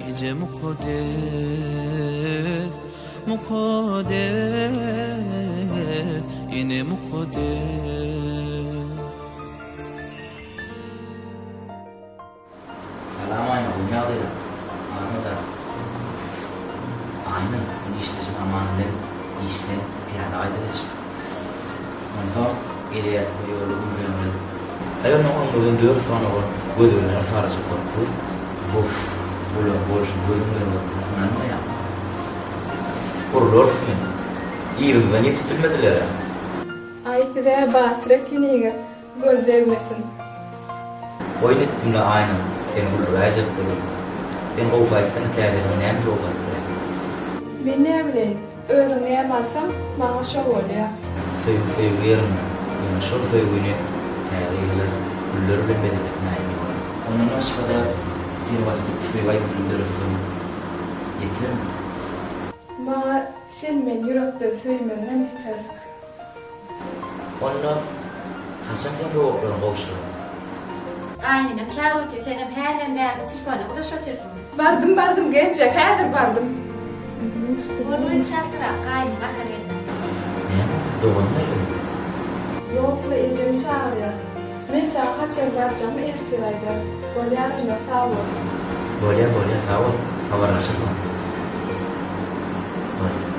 eje mukaddes, mukaddes, ene mukaddes. Salam Aýna, gowy ýagdaýlar? Barmy-da? Aýna, men işdeşim Aman bilen işden pyýada gaýdyp ýetişdik. Onsoň geleýärdik bir ýolda gümrügimiz. Aý onnoň öňümizden dört sany oglan gözegine saryjyk bolup dur. Bof, bularyň bolşuny gözüň bilen görseň ynanmaýaň. Urlarys men. Yzymyzdan ýetip bilmediler-ä. Aý siz-ä batyr ekeniňiz. Göz degmesin. Oýun etdim-le Aýna, seni güldüräýjek boldum. Sen gowusy aýtsana täze ýylyňa näme sowgat alyp bilerin? Men näbileýin, özüň näme alsaň, maňa şo bolýa. Söýgi söýgi ýerinde, ýöne şol söýgini täze ýylda güller bilen bezesek nähili bolar? Ondan başga-da seni wasp edip söýgi aýdymyny döretsem ýetermi? Maňa sen meni ýürekden söýmegiňem ýeterlik. Onda haçan sen sowaklaryňy gowşuraň? Gaýynenem çagyryp otyr, senem hälden bäri telefonda gürleşip otyrsyň. Bardym, bardym, genje, häzir bardym. Boldy, çaltrak, gaýynym gahar geldi. Näme, doganym geldimi? Ýok-la, ejem çagyrýar. Men saňa haçan barjagymy ertir aýdaryn. Bolýar onda, sag bol. Bolýar, bolýar, sag bol. Habarlaşarys onda. Bolýar.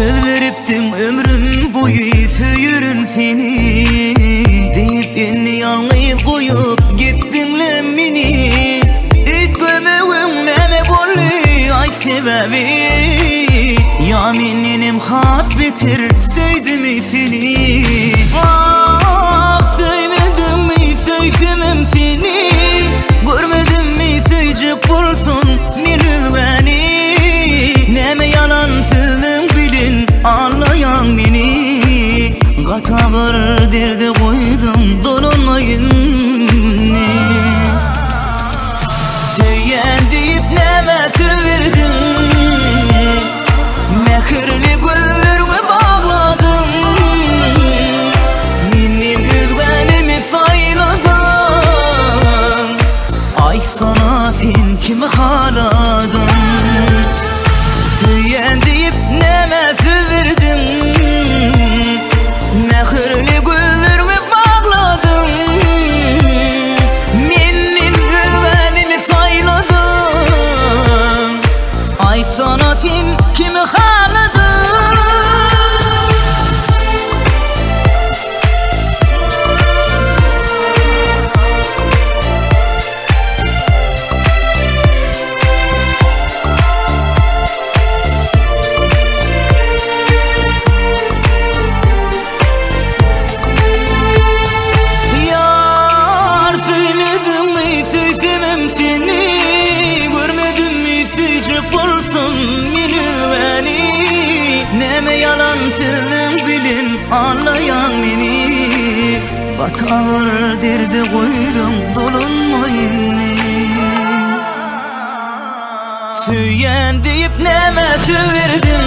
Söz beripdiň ömrüm boýy söýerin seni Diýip indi ýalňyz goýup gitdiňle meni Üýtgemegiň näme boldy aýt sebäbi Ýa mendenem has beter söýdümi seni Ah söýmedimmi söýsemem seni Görmedimmi söýjek bolsam men özgäni Näme ýalan sözleň bilen aldaýaň meni Gaty agyr derde goýduň dolanma indi Söýýän diýip nämä söz berdiň Mähirli gözleriňi bagladyň Menden özgänimi saýladyň Aýtsana sen kimi haladyň Söýýän diýip nämä söz berdiň Mähirli gözleriňi bagladyň Menden özgänimi saýladyň Aýtsana sen kimi haladyň Ýar söýmediňmi söýsemem seni Görmedimmi söýjek bolsam men özgäni Näme ýalan sözleň bilen aldaýaň meni Gaty agyr derde goýduň dolanma indi Söýýän diýip nämä söz berdiň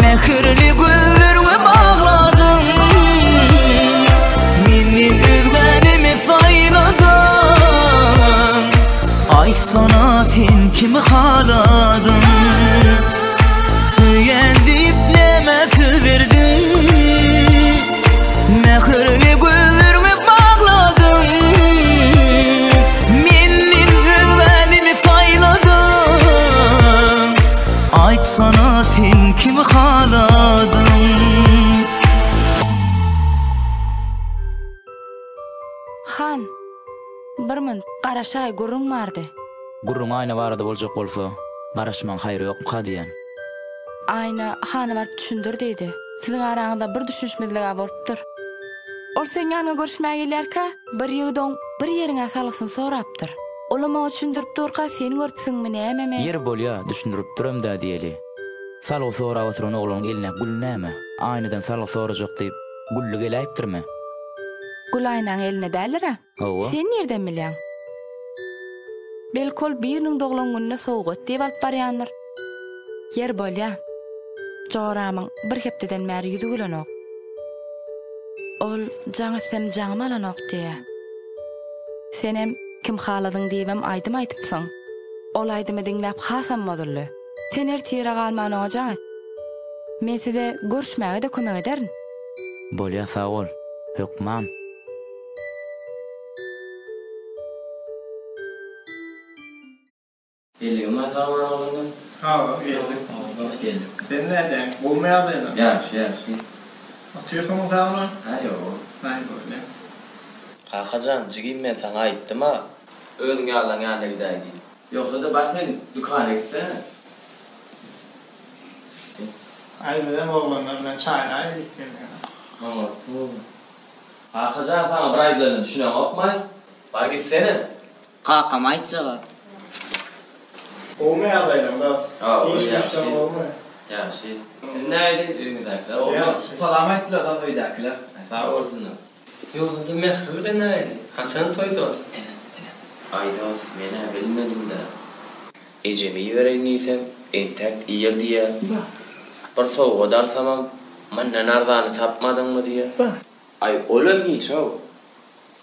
Mähirli gözleriňi bagladyň Menden özgänimi saýladyň Aýtsana sen kimi haladyň Söýýän diýip nämä söz berdiň Mähirli gözleriňi bagladyň Menden özgänimi saýladyň Aýtsana sen kimi haladyň Han, bir munt, garaşaý, gürrüň bardy. Gürrüň Aýna barada boljak bolsa, garaşmagyň haýry ýokmyka diýýän. Aýna hana baryp düşündir diýdi. Siziň araňyzda bir düşünişmezlig-ä bolupdyr. Ol seň ýanyňa görüşmäge gelýärkä, bir ýigit oň bir ýeriň-ä salgysyny sorapdyr. Olam oňa düşündirip durka sen görüpsiňmi nämemi? Ýeri bolýa, düşündiripdirem-dä diýeli. Salgy sorap oturan oglanyň elindäki gül näme? Aýnadan salgy sorajak diýip, gülli geläýipdirmi? Gül Aýnaň elinde däldir-ä? Hawa. Sen nirden bilýäň? Belki ol biriniň doglan gününe sowgat diýip alyp barýandyr. Ýer bolýa. Joramyň bir hepdeden bäri ýüzi gülenok. Ol jaň etsem jaňymy alanok diýýä. Senem kim haladyň diýibem aýdym aýdypsyň. Ol aýdymy diňläp hasam bozuldy. Sen ertire galman oňa jaň et. Men size görüşmäge-de kömek ederin. Bolýa sag bol. Hökman. Geldiňmi sag bol oglanlar. Hawa geldik. Geldik. Sen nädýäň? Gowmy ýagdaýlar? Ýagşy ýagşy. Otyrsyňmy sagman? Hä ýok. Aý bolýa. Kakajan jigim men saňa aýtdym-a. Özüň ýalylaň ýanyna gidäý diýip. Ýogsa-da bar sen dükana gitsene. Aý bizem oglanlar bilen çaýyna geldik gelmegine. Oňatmy? Kakajan saňa bir aýdylanyna düşüneňokmaý? Bar gitsene. Kakam aýtjaga. Gowmy ýagdaýlaň dos? Hawa Iş ýagşy. güýçden gowmy? Ýagşy. Siz nähili öýüňizdäkiler gowmy? Ýagşy. Salam aýtdylar dos öýdäkiler. Sag bolsunlar. Ýogsada Mähri bilen nähili? Haçan toý dos? Aý dos menä bilmedimdä. Ejemi ibereýin diýsem, entäk ir diýýär. Bir sowgat alsamam, mundan arzany tapmadyňmy diýýär. Aý olam hiç-ow.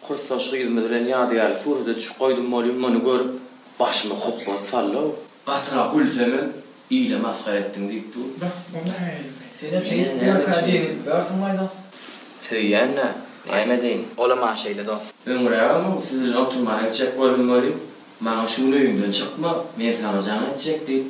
Kursdaş gyzymyz bilen ýadygärlik surata düşüp goýdum welin, muny görüp, başyma hopbaryp saldy-ow. Gatyrak gülsemem, ile masgara etdiň diýip dur. Bak, o nähili? Senem şeýdip ýörkä diýen edip ýörsüň-aý dos. Söýýän-dä, näme edeýin? Olam-a şeýle dos. Öňrägem-ow siz bilen oturmana gitjek boldum welin, maňa şu gün öýüňden çykma, men saňa jaň etjek diýip,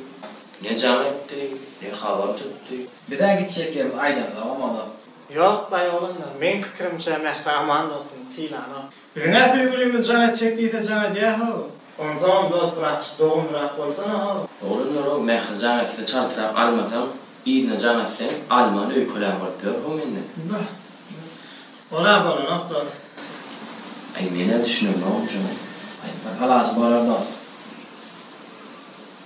ne jaň etdi. Ne habar tutdy. Biz-ä gitjek ýerimizi aýdanzogam ozal. Ýok-laý oglanlar, meň pikirimçe Mähri aman bolsun, sylanok. Biziň-ä söýgülimiz jaň etjek diýse jaň edýä-how. Onsoňam dost birazjyk dogumlyrak bolsana-how. Oglanlar-ow, Mähri jaň etse çaltrak almasaň, yzyna jaň etseň, alman öýkelän bolup ýör-how menden. Bah. Ol-a bolanok dost. Aý, men-ä düşünemogam şoňa. Aý, bir alajy bolar dost.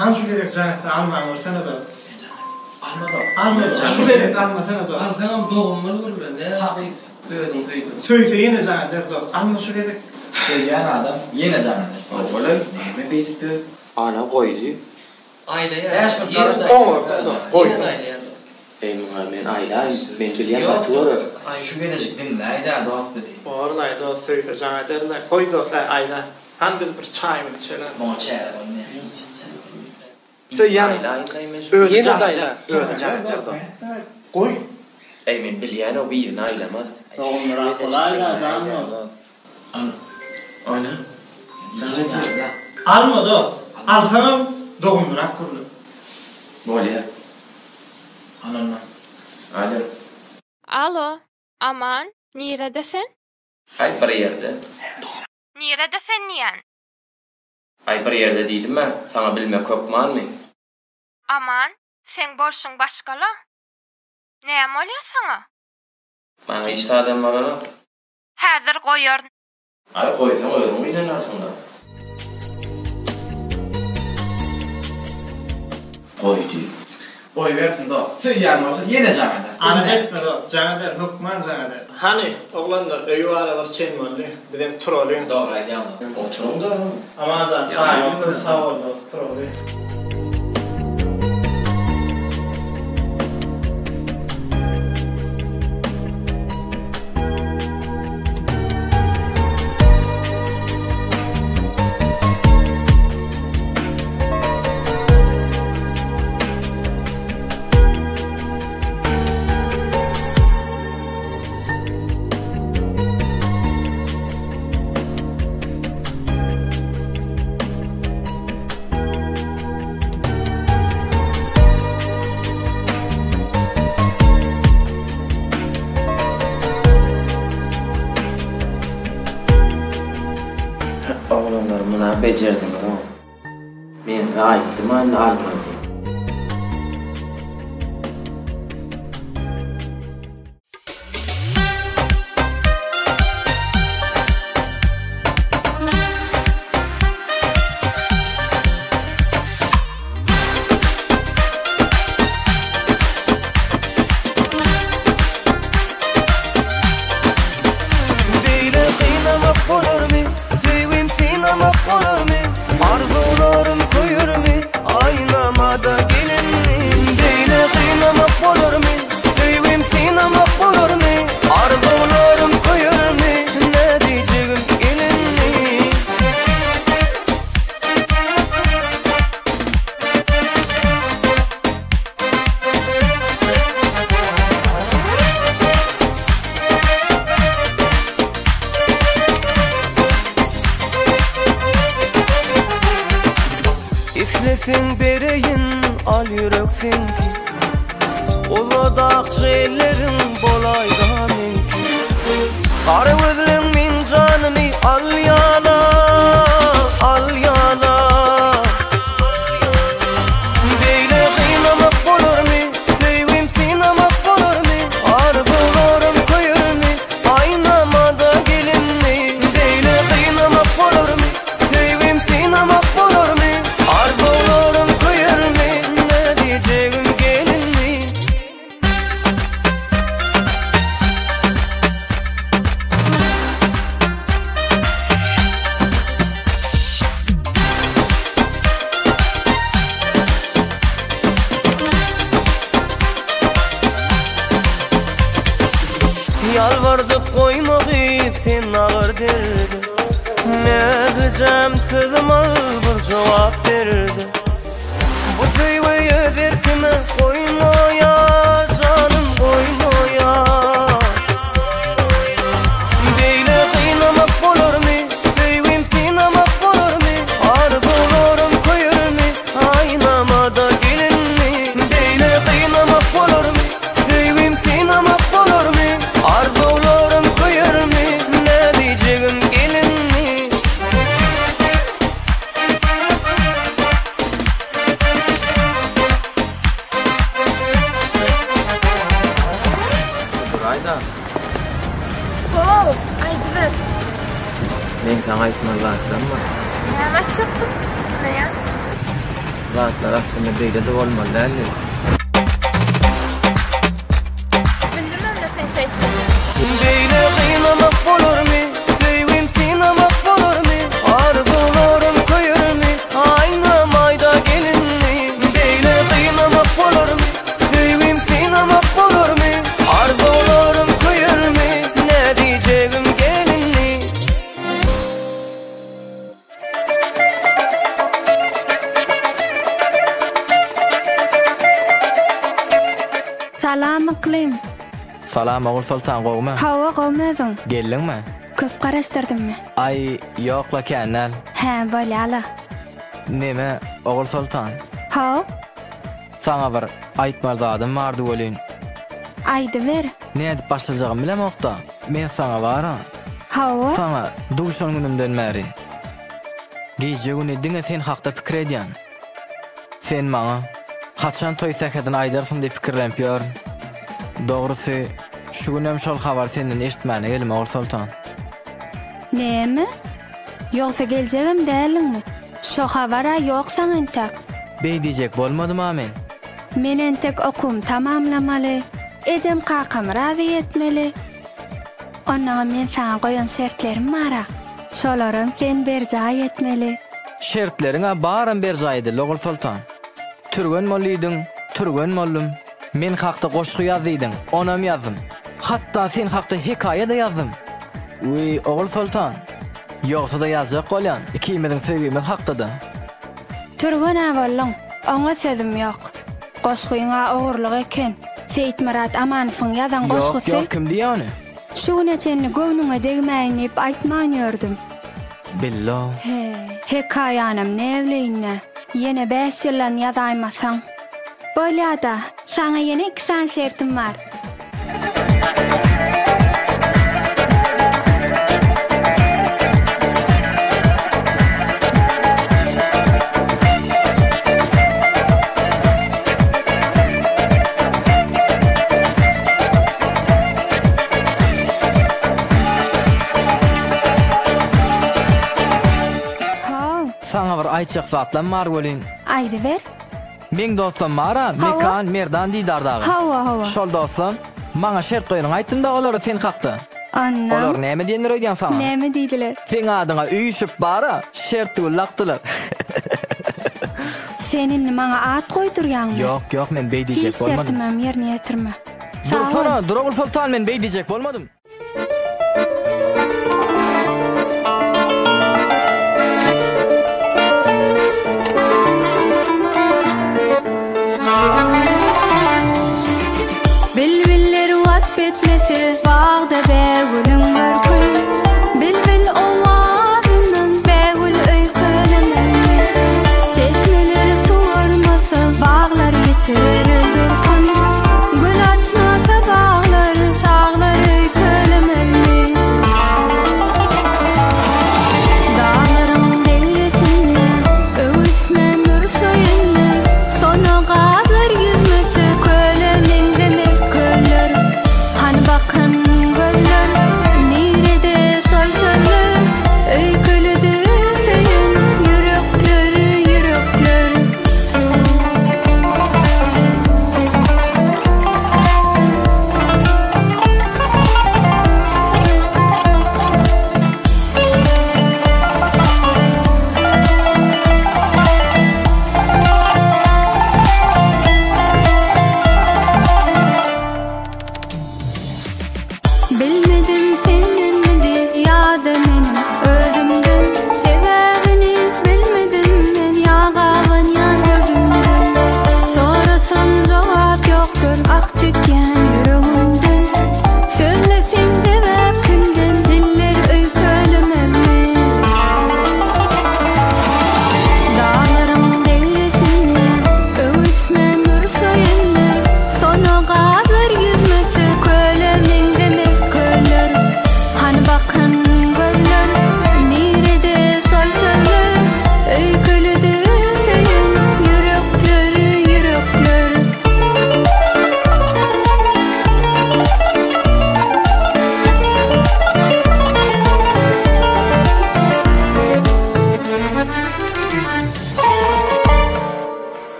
Hany şu gezek jaň etse alman görsene dost. Alma dost. Alma şu gezek almasana dost. Alsaňam dogumly gürle näme gyz özüň söýdüň. Söýse ýene jaň eder dost. Alma şu gezek. Söýýän adam ýene jaň eder. Ogulay näme beýdip ýör. Ana goýdy. Aýlaýar. Bäş minut garaşaý. Oňardy dost goýdy. Ýene aýlaýar dost. Eý muňa men aýlaýyn men bilýän gaty görer. Şu gezejik diňläýdä dost bizi. Borlaý dost söýse jaň ederlaý. Goý dost aý aýla. Hany biz bir çaýymyzy içelim. Muňa çäre bolmaýar hiç. Söýýän özi jaň eder özi jaň eder dost. Goý. Eý men bilýän o yzyna aýlamaz. Dogumlyrak bolaýda jan dost. Al. Ana. Jaň edýär. Alma dost. Alsaňam dogumlyrak gürle. Bolýar. Al onda. Alo. Alo, Aman, nirede sen? Aý bir ýerde. Nirede sen diýýän? Aý bir ýerde diýdim-ä, saňa bilmek hökmanmy? Aman, seň bolşuň başga-la. Näme bolýa saňa? Maňa hiç zadam bolanok. Häzir goýaryn. Aý goýsaň özüň gynanarsyň-da. Goýdy. Goýbersin dost. Söýýän bolsa ýene jaň eder. Alada etme dost, jaň eder, hökman jaň eder. Hany, oglanlar, öýi bara bir çen boldy. Bizem turalyň. Dogry aýdýaň dost. Oturyň-da. Amanjan, çaýyňa köp sag bol dost, turaly. Oglanlar muna bejerdiňizow. Men size aýtdym-a indi almaz diýip. Beýle gynamak bolarmy, söýgim synamak bolarmy, Arzuwlarym köýermi, aýnamada gelinmi? Beýle gynamak bolarmy, söýgim synamak bolarmy, Arzuwlarym köýermi, nädijegim gelinmi? Isleseň bereýin al ýürek seňki Uzat akja elleriň bolaýda meňki Gara gözleň meň janymy alýana alýana Beýle gynamak bolarmy söýgim synamak bolarmy Arzuwlarym köýermi aýnamada gelinmi Beýle gynamak bolarmy söýgim synamak bolarmy Arzuwlarym köýermi nädijegim gelinmi. Ýalbardyp goýma gyz sen agyr derde Näzlijäm sözüm al bir jogap berde Bu söýgi öz erkime goýmaýar janym goýmaýar Beýle gynamak bolarmy söýgim synamak bolarmy Arzuwlarym köýermi aýnamada gelinmi Beýle. Soltan. How, aýdyber. Meň saňa aýtmaly zatlarym bar. Näme aýtjakdyň? Diňleýän. Zatlar aslynda beýle-de bolmaly däldi. Bildim onda sen şeýtjegini. Beýle gynamak bolarmy, söýgim synamak bolarmy, arzuwlarym köýermi, aýnam aýda gelinmi, beýle gynamak bolarmy, söýgim synamak bolarmy, arzuwlarym köýermi, nädijegim gelinmi. Salam Yklym. Salam Ogulsoltan gowmy? Hawa gowmy özüň? Geldiňmi? Köp garaşdyrdymmy? Aý ýokla kän däl. Hä bolýala. Neme Ogulsoltan? Haw. Saňa bir aýtmaly zadym bardy welin. Aýdyber. Nädip başlajagymy bilemokda. Men saňa bara. Hawa. Saňa duşan günümden bäri. Gije-güni diňe sen hakda pikir edýän. Sen maňa haçan toý sähedini aýdarsyň diýip pikirlenip ýörün. Dogrusy, şu günem şol habary senden eşitmäne geldim, Ogulsoltan. Näme? Ýogsa geljegem däldiňmi? Şo habar-a ýok saňa entek. Beý diýjek bolmadym-a men. Men entek okuwymy tamamlamaly, ejem-kakamy razy etmeli. Onnoňam men saňa goýan şertlerim bar-a. Şolaram sen berjaý etmeli. Şertleriň-ä baram berjaý edildi, Ogulsoltan. Türgen bol diýdiň, türgen boldum. Men hakda goşgy ýaz diýdiň, onam ýazdym. Hatda sen hakda hekaýa-da ýazdym. Wiý, Ogulsoltan, ýogsa-da ýazjak bolýan, ikimiziň söýgimiz hakda-da. Türgen-ä bolduň, oňa sözüm ýok. Goşgyň-a ogurlyk eken. Seýitmyrat Amanowyň ýazan Ýok, goşgusy. ýok, kim diýýä ony? Şu güne çenli göwnüňe degmäýin diýip aýtman ýördüm. Billo. He, hekaýanam näbileýin-dä. Ýene bäş ýyldan ýazaýmasaň. Bolýa-da, saňa ýene iki sany şertim bar. How. Saňa bir aýtjak zatlam bar welin. Aýdyber. Meň dostlam bar-a, Mekan, Merdan, Didar dagy. Hawa, hawa. Şol dostlam, maňa şert goýanyňy aýtdym-da olara sen hakda. Onnoň. Olar näme diýendir öýdýäň saňa? Näme diýdiler? Seň adyňa üýşüp bar-a, Şertgül dakdylar. Sen indi maňa at goýdurýaňmy? Ýok, ýok, men beý diýjek Hiç bolmadym. şertimem ýerine ýetirme. Sag bol. Dursana, dur Ogulsoltan, men beý diýjek bolmadym. Bilbiller wasp etmese bagda bägülüň görkün, Bilbil owazyndan bägül öýkelemezmi? Çeşmeler suwarmasa baglar ýitirer durkun, Gül açmasa baglar, çaglar öýkelemezmi?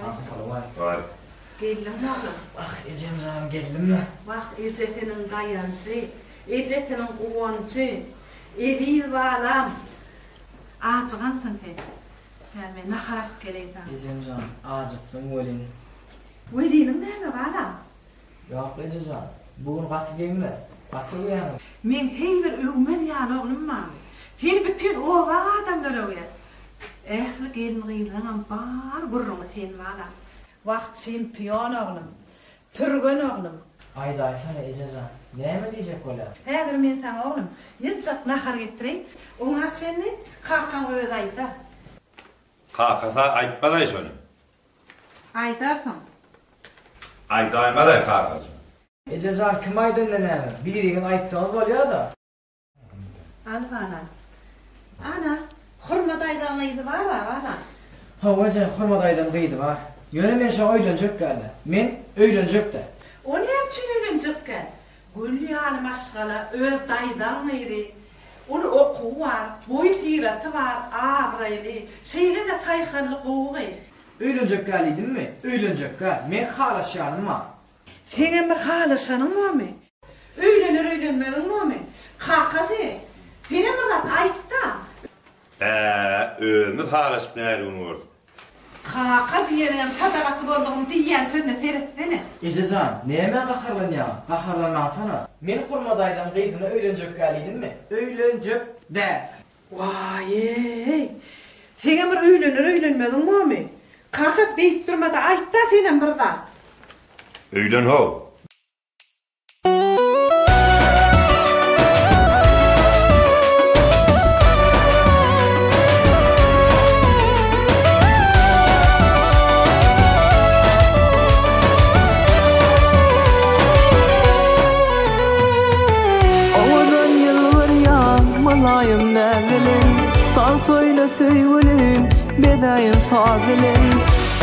Kaka salowmaleýkim. Geldiňmi oglum? Wah, ejem jan, geldim-le. Wah, ejesiniň daýanjy, ejesiniň guwanjy, eziz balam. Ajygansyň sen. Häzir men nahar alyp geleýin saňa. Ejem jan, ajykdym welin. Weliniň näme, balam? Ýok, eje jan, bu gün gaty degme, gaty öwýäňiz. Meň heý bir öwmez ýaly oglum barmy? Seni bütin oba adamlar öwýär. Ähli gelin-gyzlaňam bar gürrüňi sen, balam. Wah, çempion oglum. Türgen oglum. Aýdaýsana, eje jan, näme diýjek bolýaň? Häzir men saňa, oglum, ýyljak nahar getireýin. Oňa çenli kakaň özi aýdar. Kakasy aýtmaz-aý şony. Aýdarsyň. Aýdaýmaz-aý kakajyk. Eje jan, kim aýdanda näme? Biriňiz aýtsaňyz bolýa-da. Al balam. Ana, Hurma daýzaň gyzy bar-a, balam. Hawa eje, Hurma daýzaň gyzy bar. Ýöne men şoňa öýlenjekgä-le. Men öýlenjek-dä. O näme üçin öýlenjekgä? Gül ýaly maşgala, öz daýzaň gyzy. Uly okuwy bar, boý-syraty bar, abraýly, şeýle-de saýhally gowy gyz. Öýlenjekgä diýdimmi? Öýlenjekgä. Meň halaşýanym bar. Seňem bir halaşanyň bormy? Öýlener öýlenmeziň bormy? Kakasy, senem bir zat aýt-da. Bä, özümiz halaşyp näli gün gördük. Kaka diýeniňem sadagasy boldugym diýýän sözüne seretsene. Eje jan, nämä gaharlanýaň? Gaharlanmaňsana. Men Hurma daýzaň gyzyna öýlenjekgä diýdimmi? Öýlenjek dä. Waý-eý! Seňem bir öýlener öýlenmeziň bormy? Kakasy beýdip durma-da aýt-da senem bir zat. Öýlen how! Owadan ýylgyrýaň, mylaýym näzlim, Tans oýna söýgülim, bezäýin saz bilen.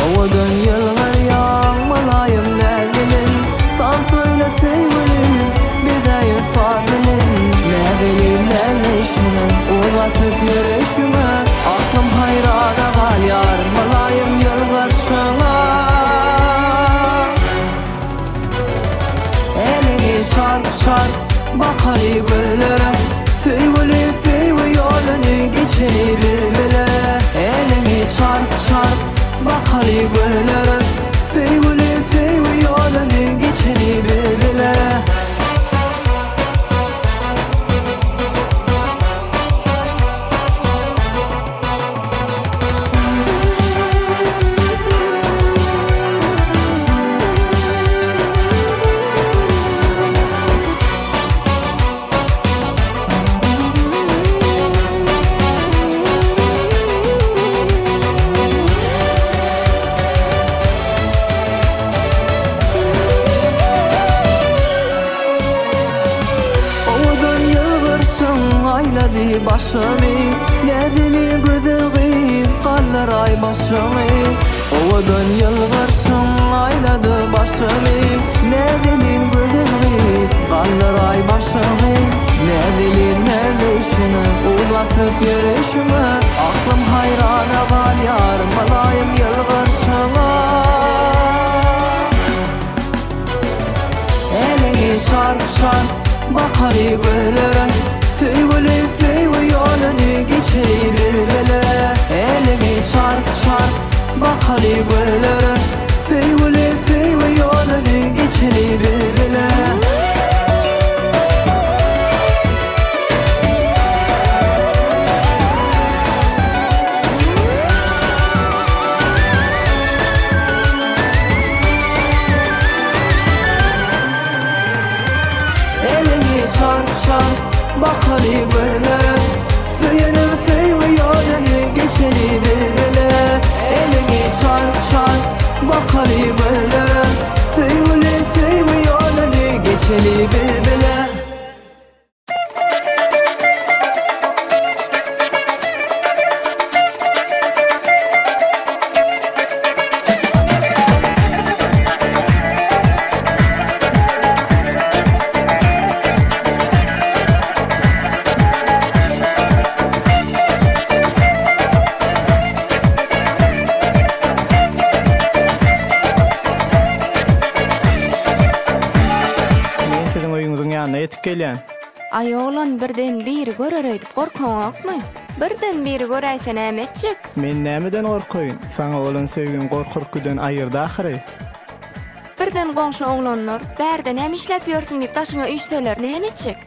Owadan ýylgyrýaň, mylaýym näzlim, Tans oýna söýgülim, bezäýin saz bilen. Näzelim näzleýşiňe, ur basyp ýöreýşiňe, Aklym haýrana galýar, mylaýym ýylgyrşyňa. Eliňi çarp-çarp, bakaly gözlere, Söýgüli söýgi ýoluny geçeli biz bile. Eliňi çarp-çarp, bakaly gözlere, Söýgüli söýgi ýoluny geçeli biz bile. Owadan ýylgyrşyň aýlady başymy, Näzeli gözel gyz galdyraý başyňy. Owadan ýylgyrşyň aýlady başymy, Näzelin gözel gyz galdyraý başyňy. Näzelin näzleýşiňe, ulatyp ýöreýşiňe, Aklym haýrana galýar mylaýym ýylgyrşyňa. Eliňi çarp-çarp, bakaly gözlere, Söýgüli söýgi ýoluny geçeli biz bile. Eliňi çarp-çarp, bakaly gözlere, Söýgüli söýgi ýoluny geçeli biz bile. Eliňi çarp-çarp, bakaly gözlere, Söýenim söýgi ýoluny geçeli biz bile. Eliňi çarp-çarp, bakaly gözlere, Söýgüli söýgi ýoluny geçeli biz bile. gelýän. Aý oglan birden biri görer öýdüp gorkaňokmy? Birden biri göräýse näme etjek? Men nämeden gorkaýyn? Saňa bolan söýgim gorky-ürküden aýyrdy ahyry. Birden goňşy oglanlar, bärde näme işläp ýörsüň diýip daşyňa üýşseler näme etjek?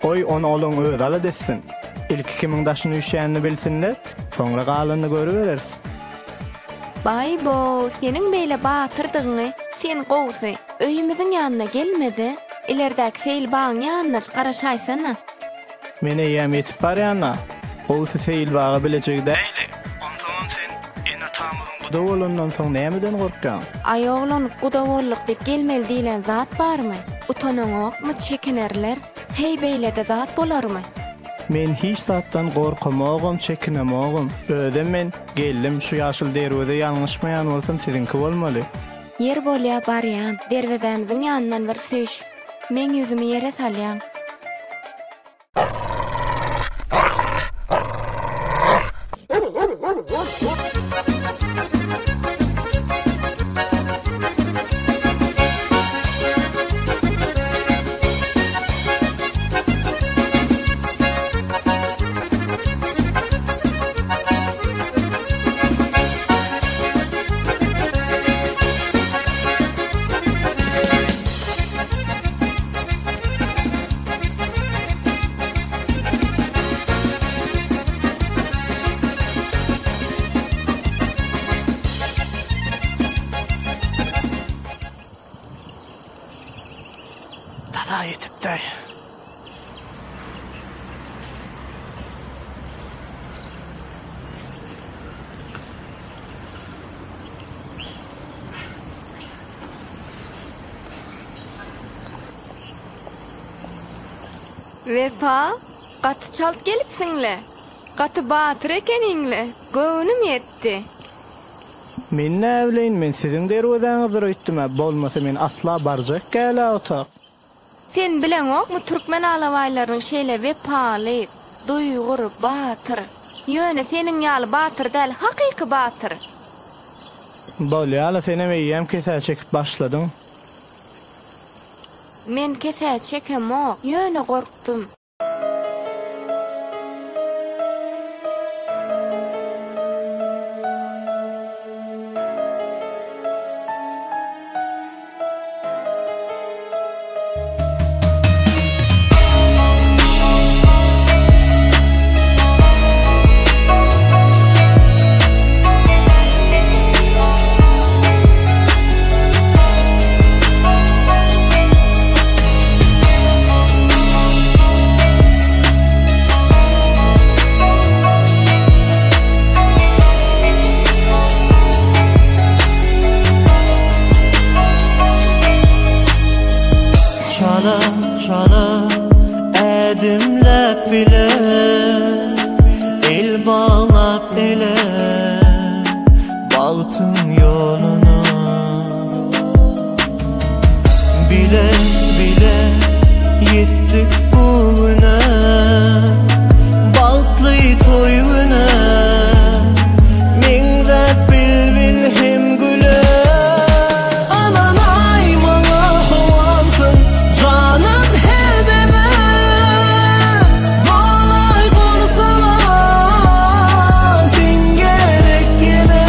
Goý, ony olaň özi alada etsin. Ilki kimiň daşyna üýşýänini bilsinler, soňra galanyny görübereris. Baý-bow, seniň beýle batyrdygyňy, sen gowusy, öýümiziň ýanyna gelme-de, ilerdäki seýilbagyň ýanynajyk garaşaýsana. Men eýýäm ýetip barýan-a. Gowusy seýilbaga bileje gidäýeli. Onsoňam sen ene-atamyzyň guda bolanyndan soň nämeden gorkýaň? Aý oglan, guda bolduk diýip gelmeli diýlen zat barmy? Utanaňokmy, çekinerler. Heý beýle-de zat bolarmy? Men hiç zatdan gorkamogam, çekinemogam. Özem men Geldim, şu ýaşyl derweze ýalňyşmaýan bolsam siziňki bolmaly. Ýer bolýa barýan, derwezämiziň ýanyndan bir süýş. Meň ýüzümi ýere salýaň. Taza ýetipdir. Wepa, gaty çalt gelipsiň-le. Gaty batyr ekeniň-le. Göwnüm ýetdi. Men näbileýin, men siziň derwezäňizdir öýtdüm-ä, bolmasa men asla barjak gäl-ä otak. Sen bileňokmy türkmen alabaýlarynyň şeýle wepaly, duýgur, batyr. Ýöne seniň ýaly batyr däl, hakyky batyr. Bolýala senem eýýäm kesä çekip başladyň. Men kesä çekemok, ýöne gorkdum. Çala çala ädimläp bile El baglap ele Bagtyň ýoluna Bile bile ýetdik bu güne Bagtly toý güne Meňzäp bilbil hem güle Ynanaý maňa howansyň Janym her deme Dolaý gursaga Sen gerek ýene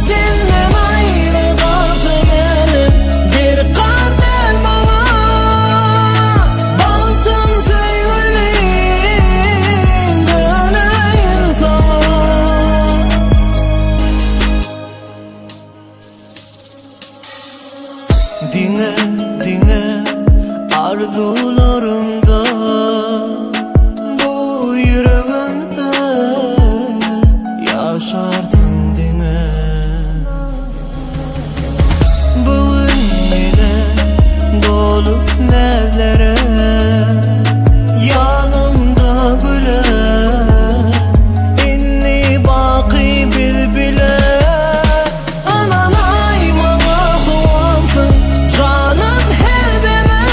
Senden aýry galsam älem Derkar däl maňa Bagtym söýgülim Döneýin saňa. Diňe, diňe arzuwlarymda Bu ýüregimde ýaşarsyň diňe Bu gün ýene dolup näzlere Ýanymda güle Indi baky biz bile Ynanaý maňa howansyň janym her deme.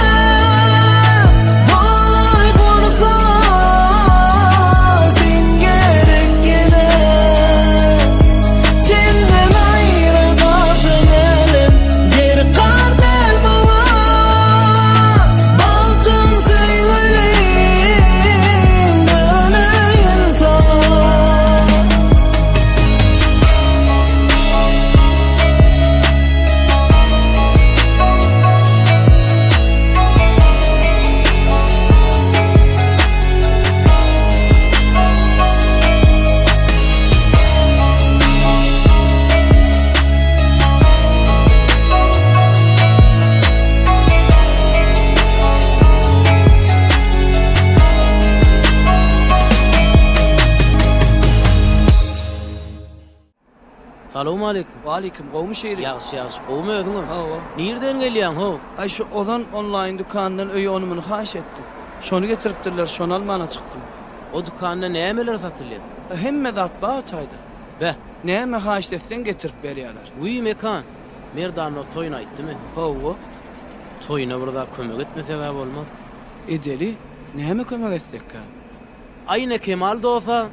Salowmaleýkim. Waleýkim, gowumy Şiri? Ýagşy, ýagşy, gowumy özüňem? Hawa. Nirden gelýäň how? Aý şu Ozan onlaýn dükanyndan öýe ony-muny haýyş etdim. Şony getiripdirler, şony almana çykdym. O dükanda nämeler satylýar? Hemme zat bar o taýda. Beh. Näme haýyşt etseň getirip berýärler. Wiý Mekan, Merdanlar toýuny aýtdymy? Hawa. Toýuna bir zat kömek etmeseg-ä bolmaz. Edeli, näme kömek etsekkä? Aýna Kemal dosa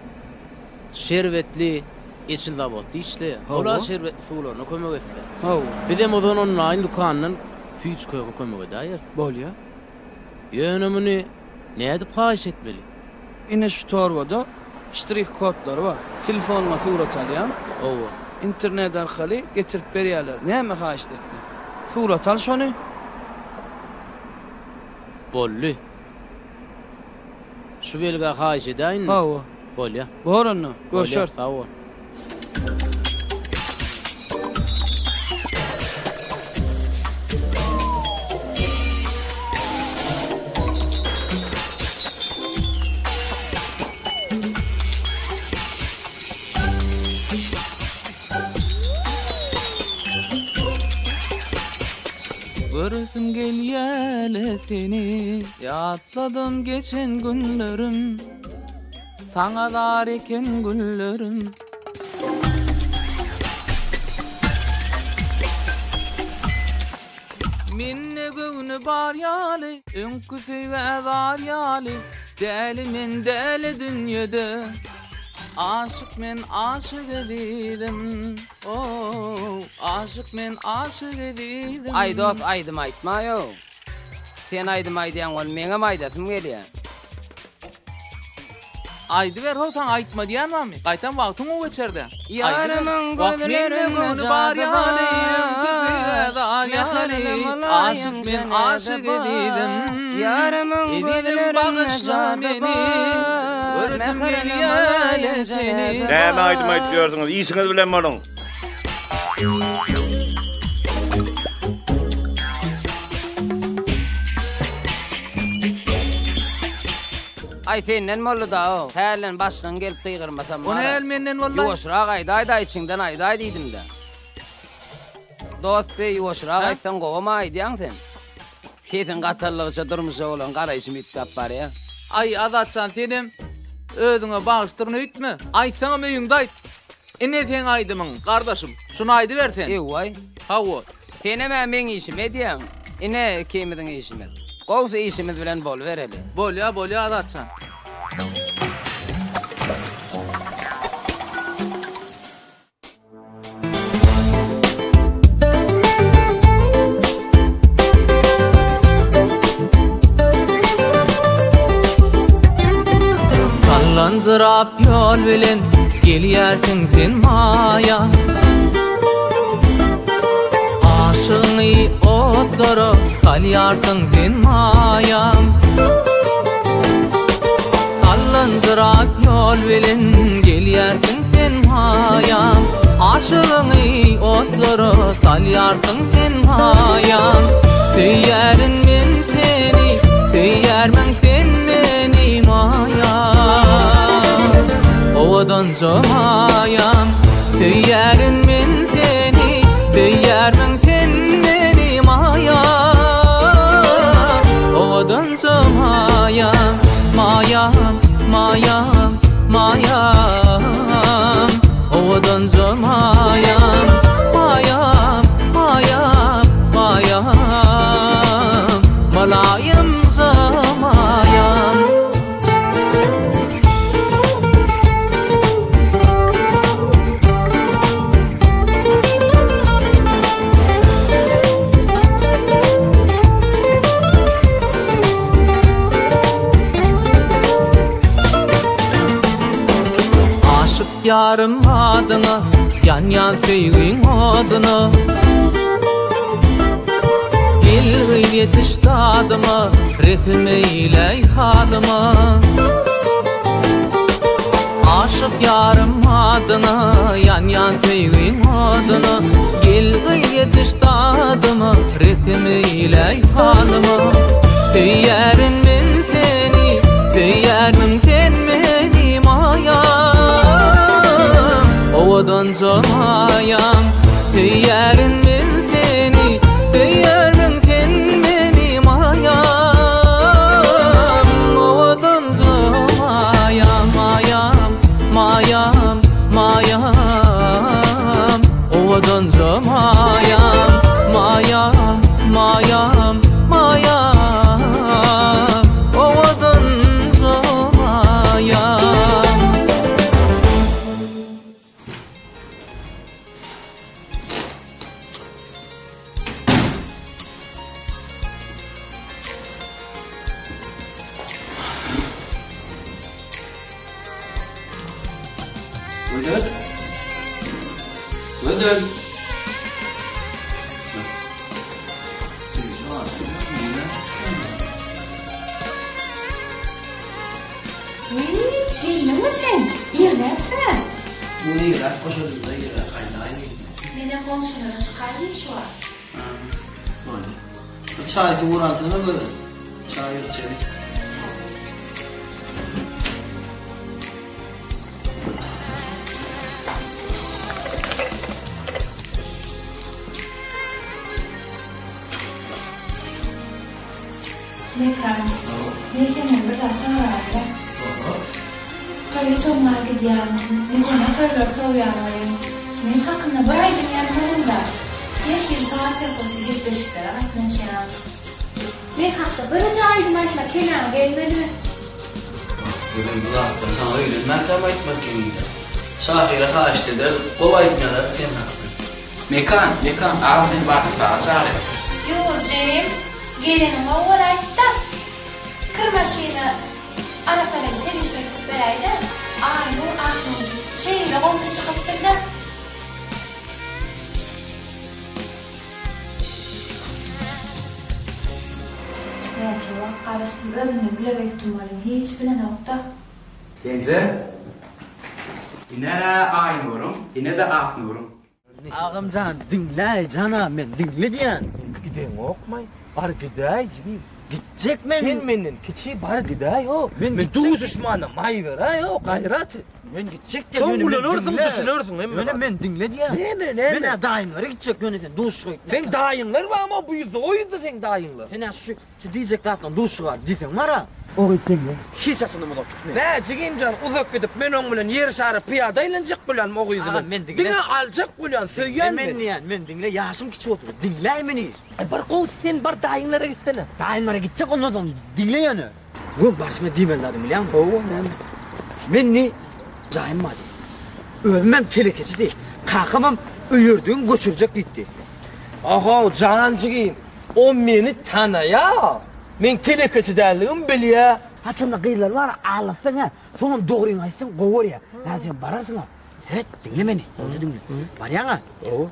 şerbetli eşil zawodda işleýär. Ol-a şerbetli suwlaryna kömek etse. Hawa. Bizem Ozan onlaýn dükanyndan süýji-köke kömek edäýeris. Bolýa. Ýöne muny nädip haýyş etmeli? Ine şu torbada ştrih kodlary bar. Telefonyňa surat alýaň. Hawa. Internet arkaly getirip berýärler. Näme haýyşt etseň. Surat al şony. Boldy. Şu belgä haýyş edäýinmi? Hawa. Bolýa. Bor onda. Görşeris. Bolýa, sag bol. Göresim gelýäle seni Ýatladym geçen günlerim Saňa zar eken günlerim. Mende göwni bar ýaly, öňki söýgä zar ýaly, Däli men däli dünýede, aşyk men aşyk ezizim, oh, aşyk men aşyk ezizim. Aý dos aýdym aýtmaýow. Sen aýdym aýdýaň ony meňem aýdasym gelýä. Aýdyber how saňa aýtma diýen barmy? Gaýtam wagtyň gowy geçerde. Ýarymyň gözlerinde jady bar, Mährine mylaýym jene-de bar. Ýarymyň gözlerinde jady bar, Mährine mylaýym jene-de bar. Näme aýdym aýdyp ýörsüňiz? Işiňiz bilen boluň. Aý senden boldy-da-ow. Hälden başlygyň gelip gygyrmasam O bar-a. näl menden boldy-aý? Ýuwaşrak aýdaý-da içiňden aýdaý diýdim-dä. Dost beý ýuwaşrak aýtsaň gowam-a aýdýaň sen. Sesiň gatallygyça durmuşa bolan garaýşym üýtgäp barýa. Aý Azatjan senem özüňe bagyşdyryn öýtme. Aýtsaňam öýüňde aýt. Ine seň aýdymyň, gardaşym. Şuny aýdyber sen. Ew-waý. Hawa. Senem-ä meň işimi edýäň. Ine, ikimiziň işimiz. Gowsy işimiz bilen bolubereli. Bolýa, bolýa Azatjan. Sallanjyrap ýol bilen gelýärsiň sen maýa Aşygyňy otlara salýarsyň sen maýa Sallanjyrap ýol bilen gelýärsiň sen maýa Aşygyňy otlara salýarsyň sen maýa Söýýärin men seni, söýýärmiň sen meni maýa Owadanja maýam Söýýärin men seni, söýýärmiň sen meni maýa Owadanja maýam, maýam, maýam, maýam Owadanja maýam, maýam, maýam, maýam Mylaýymja maýam. Aşyk ýarym adyňa, ýanýan söýgiň oduna. Gel gyz ýetiş dadyma, rehim eýläý halyma. Aşyk ýarym adyna, ýanýan söýgiň oduna. Gel gyz ýetiş dadyma, rehim eýläý halyma. Söýýärin men seni, söýýärmiň sen meni maýam. Owadanja maýam. Söýýärin men seni, söýýärmiň sen meni Maýam, owadanja Maýam, Maýam, Maýam, Maýam, owadanja Maýam, Maýam, Maýam, Maýam, owadanja Maýam. Gözel. Gözel. Geldiňmi sen? Irläpsiň-ä. Bu nirä goşadymda ýere gaýnaýyn diýdim. Menem goňşulara çykaýyn şu wagt. Ha, boldy. Bir çaý suwur alsana Gözel. Çaý içeli. Mekan, men senden bir zat soraýyn-da. Toýa tomaga gidýäň, nijeme toýlary sowýaň welin, men hakynda bir aýdym ýazmadyň-da. Her hili saz-söhbetli gepleşiklere gatnaşýaň. Men hakda birje aýdym aýtmak keläňe gelmedimi? Gözel bu zatlary saňa öýlenmänkäm aýtmak geňdi. Şahyra haýyşt ederdik, gowy aýdym ýazardy sen hakda. Mekan, Mekan, agam seni barkdaga çagyrýar. Ýurjym, geleniň owal aýt-da. Kir maşyna arasalaýjy serişde getirip beräý-dä. Aýnur, Aknur diýip, şeýle gowsy çykypdyr-da. Näçe wagt garaşdym, özümden biler öýtdüm welin, hiç bilenok-da. Genje, Ine-ä Aýnuryň, ine-de Aknuryň. Agamjan diňläý jana men diňle diýän. Gideňokmaý bar gidäý jigim. Gitjek men. Sen menden kiçi bar gidäý ho. Men duşuşmana maý beräý ho gaýrat et. Men gitjek diýen. Soň ulanarsyň düşünersiň hemme Ýöne men diňle diýän. Näme näme. Men-ä daýymlara gitjek ýöne sen duşuşyga gitme. Seň daýyňlar barmy bu ýüzde o ýüzde seň daýyňlar. Sen-ä şu Şu diýjek zatlaryň duşy bar diýseň bar-a. O gyz senden hiç haçanam uzak gitmez. Bä, jigimjan, uzak gidip, men oň bilen ýer şary pyýada aýlanjak bolýanmy o gyz bilen? Agam, men diňle. Diňe aljak bolýan, söýýän men. Men diýýän, men diňle, ýaşym kiçi bolsa-da, diňläý meni. Aý, bar gowusy sen bar daýyňlara gitsene. Daýymlara gitjek ondan soň, diňle ýöne. Bu barşyma diýmeli zadymy bilýäňmi? Hawa, näme? Men indi jaýym bar diý. Özümem telekeçi diý. Kakamam öýerdigiň göçürjek diýipdi. Ahow, jan jigim, O meni tanaýa. Meň telekeçi däldigimi bilýä. Haçanda gyzlar bar aldatsaň-a, soňam dogryňy aýtsaň gowy görýä. Hä sen bararsyň-a. Seret, diňle meni, gowja diňle. Barýaň-a,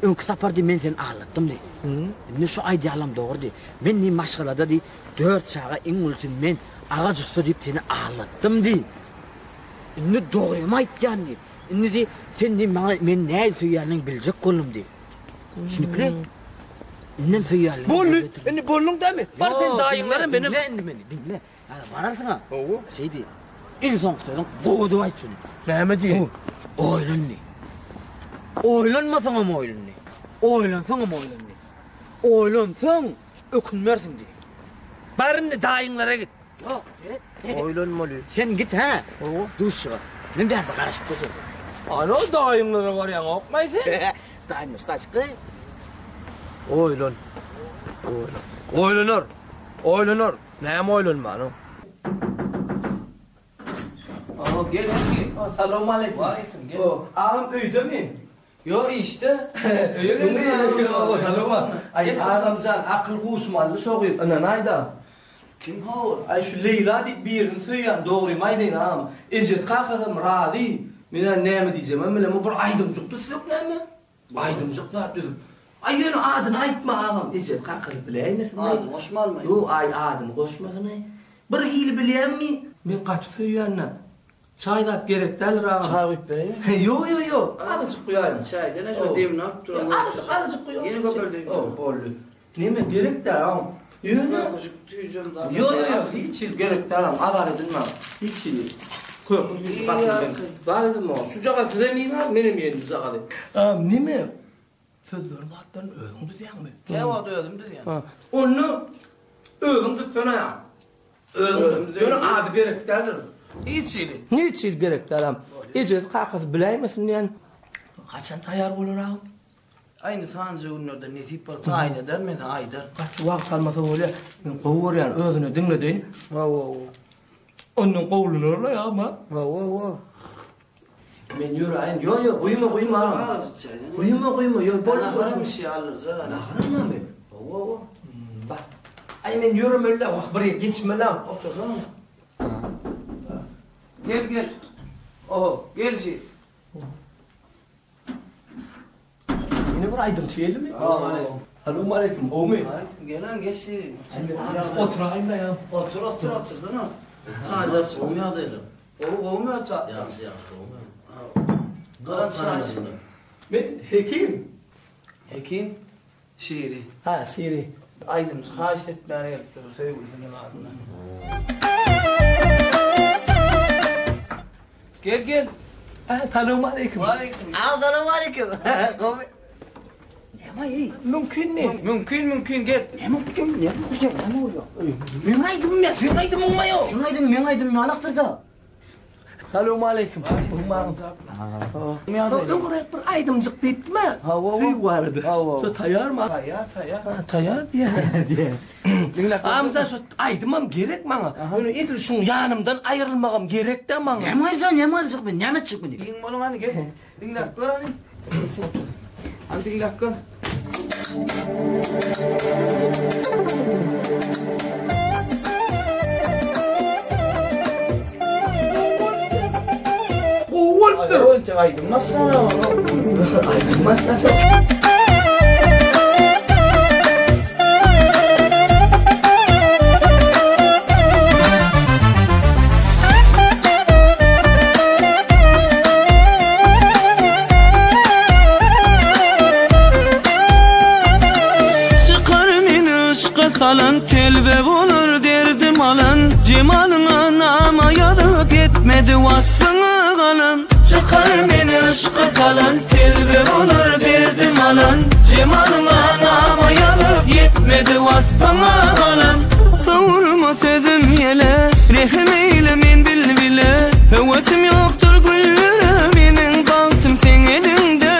öňki sapar diý men seni aldatdym diý. Indi şu aýdýanlam dogry diý. Men diý maşgalada diý dört çaga iň ulusy men, agaç ussa diýip seni aldatdym diý. Indi dogrymy aýtýan diý. Indi diý sen diý maňa meni nähili söýýänini biljek boldum diý. Düşünikli? Indem söýýärler. Boldy. Indi bolduň dämi? Bar sen daýyňlara menem. Diňle indi meni, diňle. Hä, bararsyň-a. Hawa. Şeý diý. Iň soňky sözüň gowy diýip aýt şuny. Näme diýeýin? Oýlan diý. Oýlanmasaňam oýlan diý. Oýlansaňam oýlan diý. Oýlansaň ökünmersiň diý. Bar indi daýyňlara git. Ýok, seret. Oýlanmaly. Sen git hä. Hawa. Duşuşyga. Men bärde garaşyp durjak. Alo, daýyňlara barýaňokmaý sen? Daýymlar ştaçykly. Oýlan. Oýlan. Oýlanar. Oýlanar. Näme oýlanmanyň? Oho, gel hemki. Salowmaleýkim. Waleýkim, gel. Agam öýdemi? Ýok işde. Öýe geldi. Ýok, salowma. Aý, agamjan, akyl huşum aldy şo gyz, ynanaýda. Kim ho? Aý, şu Leýla diýip birini söýýän, dogrymy aýdaýyn agam. Ejesi kakasam razy. Men-ä näme diýjegimem bilemok, bir aýdymjyk düzsek näme? Aýdymjyk zat düzüp. Aý, ýöne adyny aýtma agam, ejesi kakasy biläýmesin. Adyny goşmalymy? Ýok, aý, adyny goşmasynaý. Birhili bilýäňmi, men gaty söýýän-dä. Çaý zat gerek däldir agam. Çaý guýup bereýinmi? Ýok ýok ýok. Azajyk guýaýyň. Çaýsana şo demini alyp duran. Azajyk azajyk guýaýyň. Ýene köpeldeýin. Ýok boldy. Neme gerek däl agam. Ýöne. Kökejik süýjem zat. Ýok ýok ýok hiç hili gerek däl agam. Azar edinmäň. Hiç hili. Köke süýji gaty bilen. Zat edinmäň. Şujagaz sizem iýiň menem iýerin bujagazy. Agam neme? Sözlerini zatlaryny özüň düzýäňmi? Käwagt özüm düzýän. Onda özüň düzsene ýa. Özüň düz. Ýöne ady gerek däldir. Hiç hili. Hiç hili gerek däl. Ejesi kakasy biläýmesin diýen. Haçan taýýar bolar agam? Aý indi sanja günlerde nesip bolsa taýyn eder men saňa aýdar. Gaty wagt almasa bolýar. Men gowy görýän özüne diňledeýin. Hawa hawa. Ondan gowulanarla ýa ma. Hawa hawa. Men ýöräýin. Ýo ýo guýma guýma. Guýma guýma ýo bol. Naharam işi aldyrjak. Naharam barmy? Hawa hawa. Bar. Aý men ýöremeli-dä wah bir ýere geçmeli-ä otursana. Gel gel. Oho gel şi. Ýene bir aýdymçy geldimi? Salowmaleýkim, gowumy? Gelen geç. Oturaýyn-da ýa. Otur, otur, otursana. Çaý içip. Gowy ýagdaýlar. Gowy, gowumy ata? Ýagşy, ýagşy, gowumy? Galan çaý iç. Men Hekim. Hekim? Şiri. Ha, Şiri. Aýdymçy haýyşt etmäne gelipdir söýgülisiniň adyndan. Gel gel. Salowmaleýkim. Waleýkim. Salowmaleýkim. Gowy. Näme eý? Mümkinmi? Mümkin, mümkin gel. Näme mümkin? Näme mümkin? Näme bolýar? Meň aýdymym ýa, seň aýdymyňmy ýok? Seň aýdymyň, meň aýdymym ýalakdyr-da. Salowmaleýkim. Öňräk bir aýdymjyk diýipdim-ä. Söýgi barada. Şo taýýarmy? Taýýar, taýýar. Taýýar diýýär. Diňläp Amca şo aýdymam gerek maňa. Ýöne edil şuň ýanymdan aýrylmagam gerek-dä maňa. Näme aýyrjak, näme aýyrjak men, näme etjek meni? Giň boluň hany gel. Diňläp gör hany. Hany diňläp gör. Gowy bolupdyr. Aýdym aýdym Aýdym başlana. Çykar meni yşka salan Telbe bolar derdim alan Jemalyňa nama ýazyp ýetmedi waspyňa galam Çykar meni yşka salan Telbe bolar derdim alan Jemalyňa nama ýazyp ýetmedi waspyňa galam Sowurma sözüm ýele Rehim eýle men bilbile Höwesim ýokdur güllere Meniň bagtym seň eliňde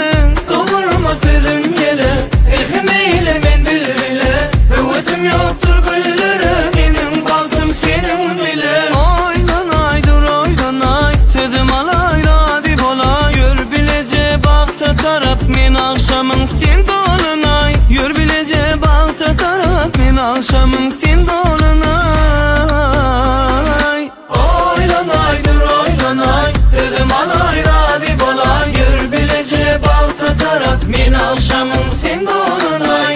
Sowurma sözüm ýele Rehim eýle men bilbile Höwesim ýokdur güllere Meniň bagtym seniň bile Oýlanaý dur oýlanaý Sözüm alaý razy bolaý Ýör bileje bagta tarap Men agşamyň sen dolanaý Ýör bileje bagta tarap Men agşamyň sen dolanaý Oýlanaý dur oýlanaý Sözüm alaý razy bolaý Ýör bileje bagta tarap Men agşamyň sen dolanaý.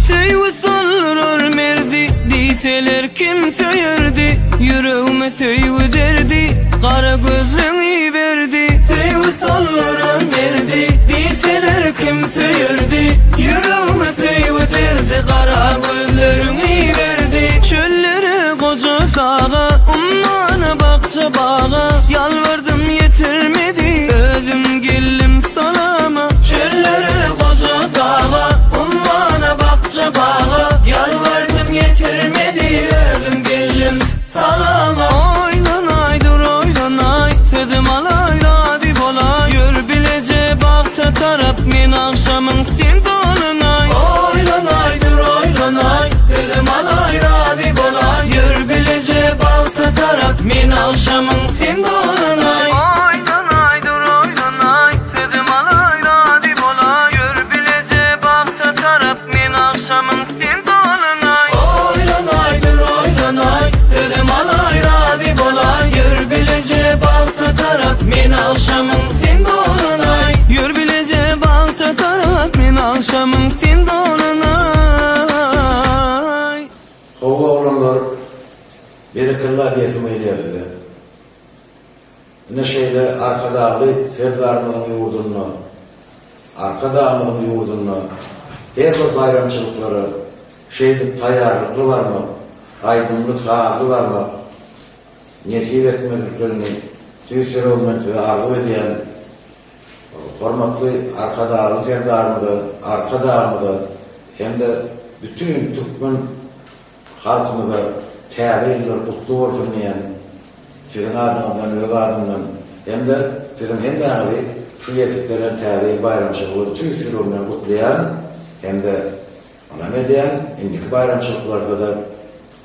Söýgi soldurar merdi Diýseler kim söýerdi Ýüregime söýgi derdi Gara gözleň iberdi Söýgi soldurar merdi Diýseler kim söýerdi Ýüregime söýgi derdi Gara gözleriň iberdi Çöllere goja daga Ummana bakja baga Ýalbardym ýetirmedi Özüm geldim salama Çöllere goja daga Ummana bakja baga Ýalbardym ýetirmedi Özüm geldim salama Oýlanaý dur oýlanaý Sözüm alaý razy bolaý Ýör bileje bagta tarap Men agşamyň sen dolanaý Oýlanaý dur oýlanaý Sözüm alaý razy bolaý Ýör bileje bagta tarap Men agşamyň sen dolanaý Oýlanaý dur oýlanaý Sözüm alaý razy bolaý Ýör bileje bagta tarap Men agşamyň sen dolanaý Oýlanaý dur oýlanaý Sözüm alaý razy bolaý Ýör bileje bagta tarap Men agşamyň sen dolanaý Ýör bileje bagta tarap Men agşamyň sen dolanaý Hawa oglanlar berekella diýesim gelýär size. Ine şeýle Arkadagly Serdarymyzyň ýurdunda. Arkadagymyzyň ýurdunda her bir baýramçylyklara şeýdip taýýarlykly barmak, aýdymly-sazly barmak nesip etmezliklerini tüýs ýüregimden size arzuw edýän. Hormatly Arkadagly Serdarymyza, Arkadagymyza hem-de bütin türkmen Halkymyza Täze ýyllar gutly bolsun diýen siziň adyňyzdan öz adymdan hem-de siziň hemmäňizi şu ýetip gelen Täze ýyl baýramçylygy bilen tüýs ýüregimden gutlaýan hem-de ynam edýän indiki baýramçylyklarda-da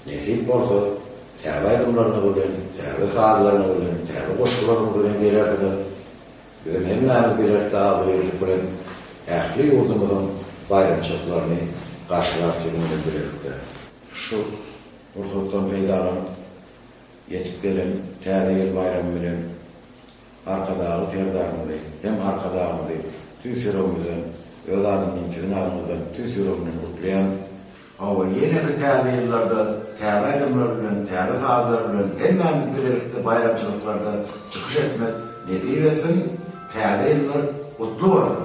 nesip bolsa täze aýdymlaryňyz bilen, täze sazlaryňyz bilen, täze goşgularyňyz bilen gelersiňiz. Bizem hemmämiz bilelikde agzybirlik bilen ähli ýurdumyzyň baýramçylyklaryny garşylarys siziň bilen bilelikde. Şu pursatdan peýdalanyp, ýetip gelen Täze ýyl baýramy bilen Arkadagly Serdarymyzy hem Arkadagymyzy tüýs ýüregimizden, öz adymdan, siziň adyňyzdan tüýs ýüregimden gutlaýan. Hawa, ýeneki täze ýyllarda täze aýdymlar bilen, täze sazlar bilen hemmämiz bilelikde baýramçylyklarda çykyş etmek nesip etsin! Täze ýyllar gutly bolsun!